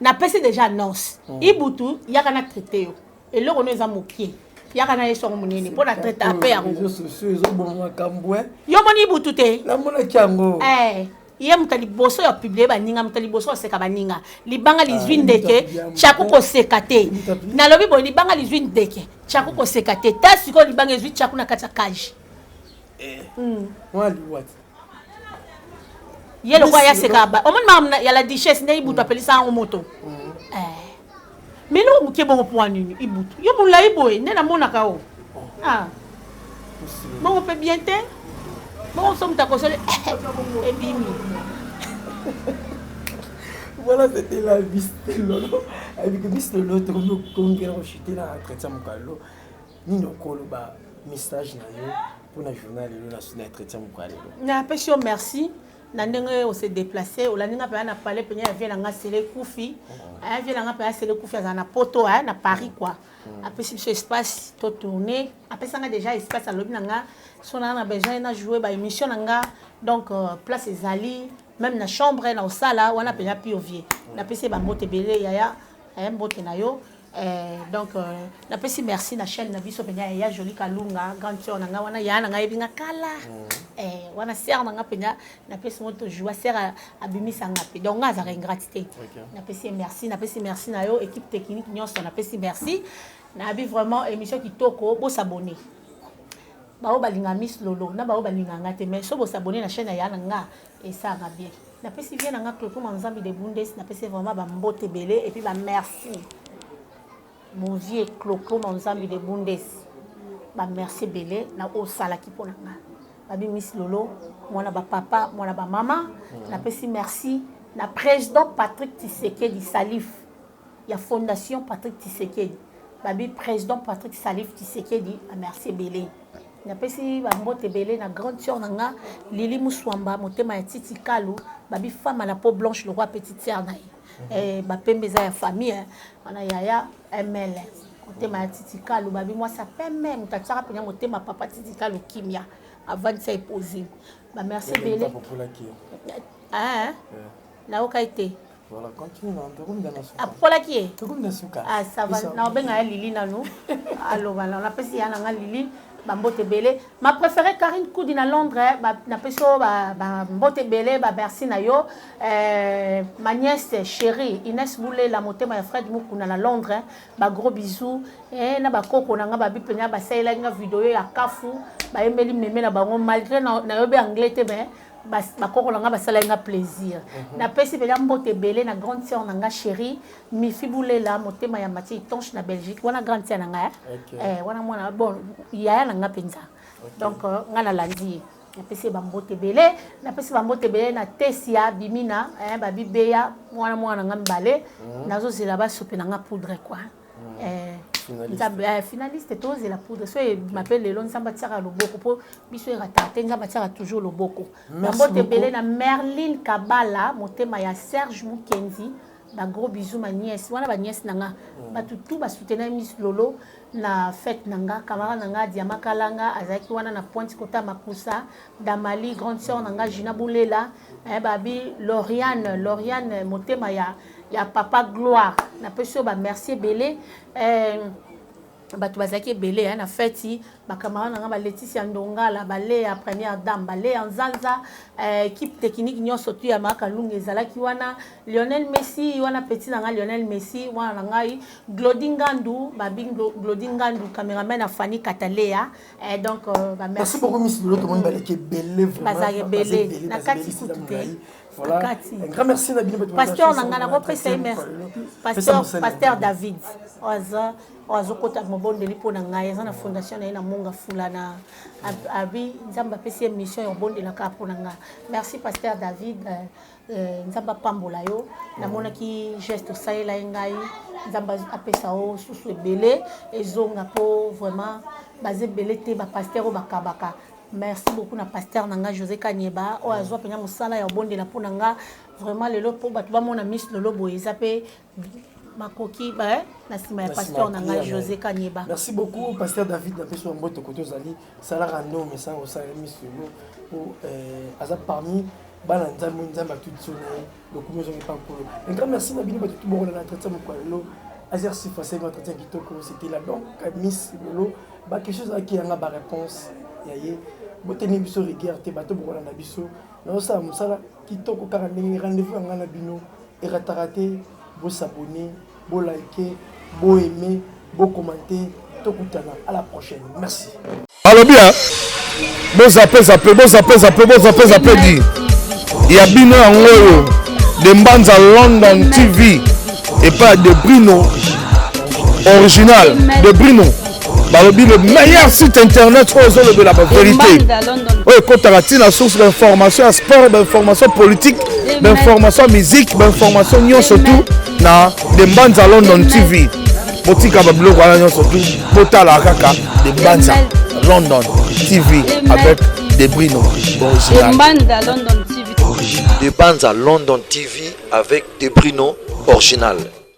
Napesi déjà annonce: ibutu, yaka na traite yo, eloko no eza mokie. Yaka na ye songo monene mpo na traita mpe yango. Réseaux sociaux ezoboma makambo. Yo moni Ibutu te? Namonaki yango. Eh, ye moto ya liboso ya publie baninga, moto ya liboso oseka baninga. Libanga lizwi ndeke, tyaku koseka te. Nalobi boye, libanga lizwi ndeke, tyaku koseka te. Ta sikoyo libanga ezwi tyaku na kati ya cage. Mwana liwati. Ye lokola ya seka ba omoni makambo ya la duchesse nde Ibutu apelisa yango moto. Mais eloko moke bongo mpo nini Ibutu yo molai boye nde namonaka o? Ah, bongo mpe bien te. Bongo so moto akosoli ebimi. Voilà, c'était la Miss Lolo. Avec Miss Lolo, tokomi kochuter na entretien mokalo. Nini okoloba, message na yo mpona journal lelo na entretien mokalo lelo? Napesi yo merci na ndenge ose déplace, olandi nga mpenza na palais penya ya vieux na nga Sele Kufi. Aya vieux na nga mpenza Sele Kufi azala na Poto, na Paris quoi. Apesi biso espace totourne, apesanga déjà espace, alobi na nga so naa na besoin na jouer baémission na nga, donc place ezali même na chambre na osala wana mpenza pure vieux. Napesi ye bambote ebele. Yaya, aya, mbote na yo. Donc napesi merci na chaîne na biso mpenza ya Joli Kalunga, grande sœur na nga wana, ya na nga yebi nga kala. Wana sœur na nga mpenza, napesi ngo tojoua sœur abimisa nga mpe, donc nga azalaka ingrate te. Napesi ye merci, napesi merci na yo, équipe technique nyonso napesi merci. Nayebi vraiment émission kitoko. Bosabone bao balinga Miss Lolo na bao balinga nga te, mais so bosabone na chaîne ya na nga, esalaka bien. Napesi vieux na nga Clocoma Nzambi de Bundes, napesi vraiment bambote ebele et puis bamerci. Mon vieux Clocoma Nzambi de Bundes, bamerci ebele na oyo osalaki mpo na nga. Babi Miss Lolo, mwana bapapa, mwana bamama. Napesi merci na président Patrick Tisekedi Salif ya fondation Patrick Tisekedi. Babi président Patrick Salif Tisekedi, bamerci ebele. Napesi bambote ebele na grande sœur na nga Lili Muswamba, motema ya Titi Kalu. Babi femme à la peau blanche, le roi petite sœur na ye. Bapembe eza ya famille wana. Yaya Ml, motema ya Titi Kalu, babi mwasi apembe, moto atiaka mpenza motema papa Titi Kalu kimia, avandisa epose. Bamerci ebele. Nayokai te. Apolaki ye. Ah, ça va, naobenga ya Lili nanu aloba. Napesi ya nanga Lili bambote ebele. Ma préféré Karine Kudi na Londres, napesi oyo bambote ebele, bamerci na yo. Ma nièce chérie Ines Bulela, motema ya Fred Mukuna na Londres, bagros bisous. Na bakoko na nga, babi mpenza basalelaki nga video ya kafu, bayembeli meme na bango malgré nayobi anglais te, mais bakoko na nga basalaki nga plaisir. Napesi mpenza mbote ebele na grande sœur na nga chérie Mifi Bulela, motema ya Matie Itonche na Belgique. Wana grande sœur na nga, wana mwana bon yaya na nga mpenza. Donc nga nalandi ye, napesi ye bambote ebele. Napesi bambote ebele na Tesia Bimina, babibeya mwana mwana na nga mibale. Nazozela basope na nga poudre quoi. Nzambe finaliste, tozela poudre so ebima mpe lelo. Nzambe atiaka loboko mpo biso erataka te, Nzambe atiaka toujours loboko. Bambote ebele na Merline Kabala, motema ya Serge Mukendi, bagros bisous. Ma nièce wana, banièce na nga, bato tu basoutenir Miss Lolo na fête na nga. Camarade na nga Diama Kalanga azalaki wana na Pointe kota Makusa Damali, grande sœur na nga Gina Bulela, babi Lauriane, Lauriane motema ya papa Gloire, napesi oyo bamerci ebele. Bato bazalaki ebele na feti, bacamarade na nga, baletisia Ndongala, baleya première dame, baleya Nzanza, équipe technique nyonso tu ya Makalunga ezalaki wana. Lionel Messi wana, petit na ngai Lionel Messi wana na ngai, Glodi Ngandu, babi Glodi Ngandu, cameraman na Fanny Katalea. Donc Merci beaucoup, Miss Lolo. Tomoni baleki ebele. Bazalaki ebele na kati kutu te. Voilà. Un grand merci na bino. Pasteur na ngai, nakopesa ye merci, pasteur David oyo azokota mobondeli mpo na ngai, aza na fondation na ye na Monga Fula na abi. Nzambe apesi ye mission ya kobondelaka mpo na ngai. Merci, pasteur David, Nzambe apambola yo. Namonaki geste osalela ye ngai, Nzambe apesa yo susu ebele ezonga, mpo vraiment baza ebele te bapasteur oyo bakabaka. Merci beaucoup na pasteur na ngai José Kanyeba oyo azwa mpenza mosala ya kobondela mpo na nga. Vraiment lelo mpo bato bamona Miss Lolo boye, eza mpe makoki na nsima ya pasteur na ngai José Kanyeba. Merci beaucoup, pasteur David. Napesi wa mbote kote ozali, salaka nde omesana kosala Miss Lolo po aza parmi bana Nzambe. Nzambe atudi so na ye, lokumu ezongi mpa Nkolo. Un grand merci na bino bato tu bokola na entretien mokolo lelo. Azer Sifa asalaki entretien kitoko, c'était là donc Miss lelo ba question ezalaki yanga ba réponse ya ye. Boteni biso rigueur te, bato bokolanda biso nazosala mosala kitoko kaka ndenge rendez-vous ya ngai na bino erataka te. Bosabonner, bolike, boaime, bokommente, tokutana à la prochaine, merci. Alobi ya bozape zape bozape zape bozape zape di ya bino yango oyo de Mbanza London TV epai ya de Brino original de Brino balobi le meilleur site internet oyo ezolobela baverité oyo ekotaka ntina source bainformation ya sport, bainformation politique, bainformation ya musique, bainformation nyonso tout na de Mbanza London TV. Botika babiloko wana nyonso tout, botala kaka de Mbanza London TV avec de Brino original. Mbanza London TV. De Banza London TV avec De Brino original.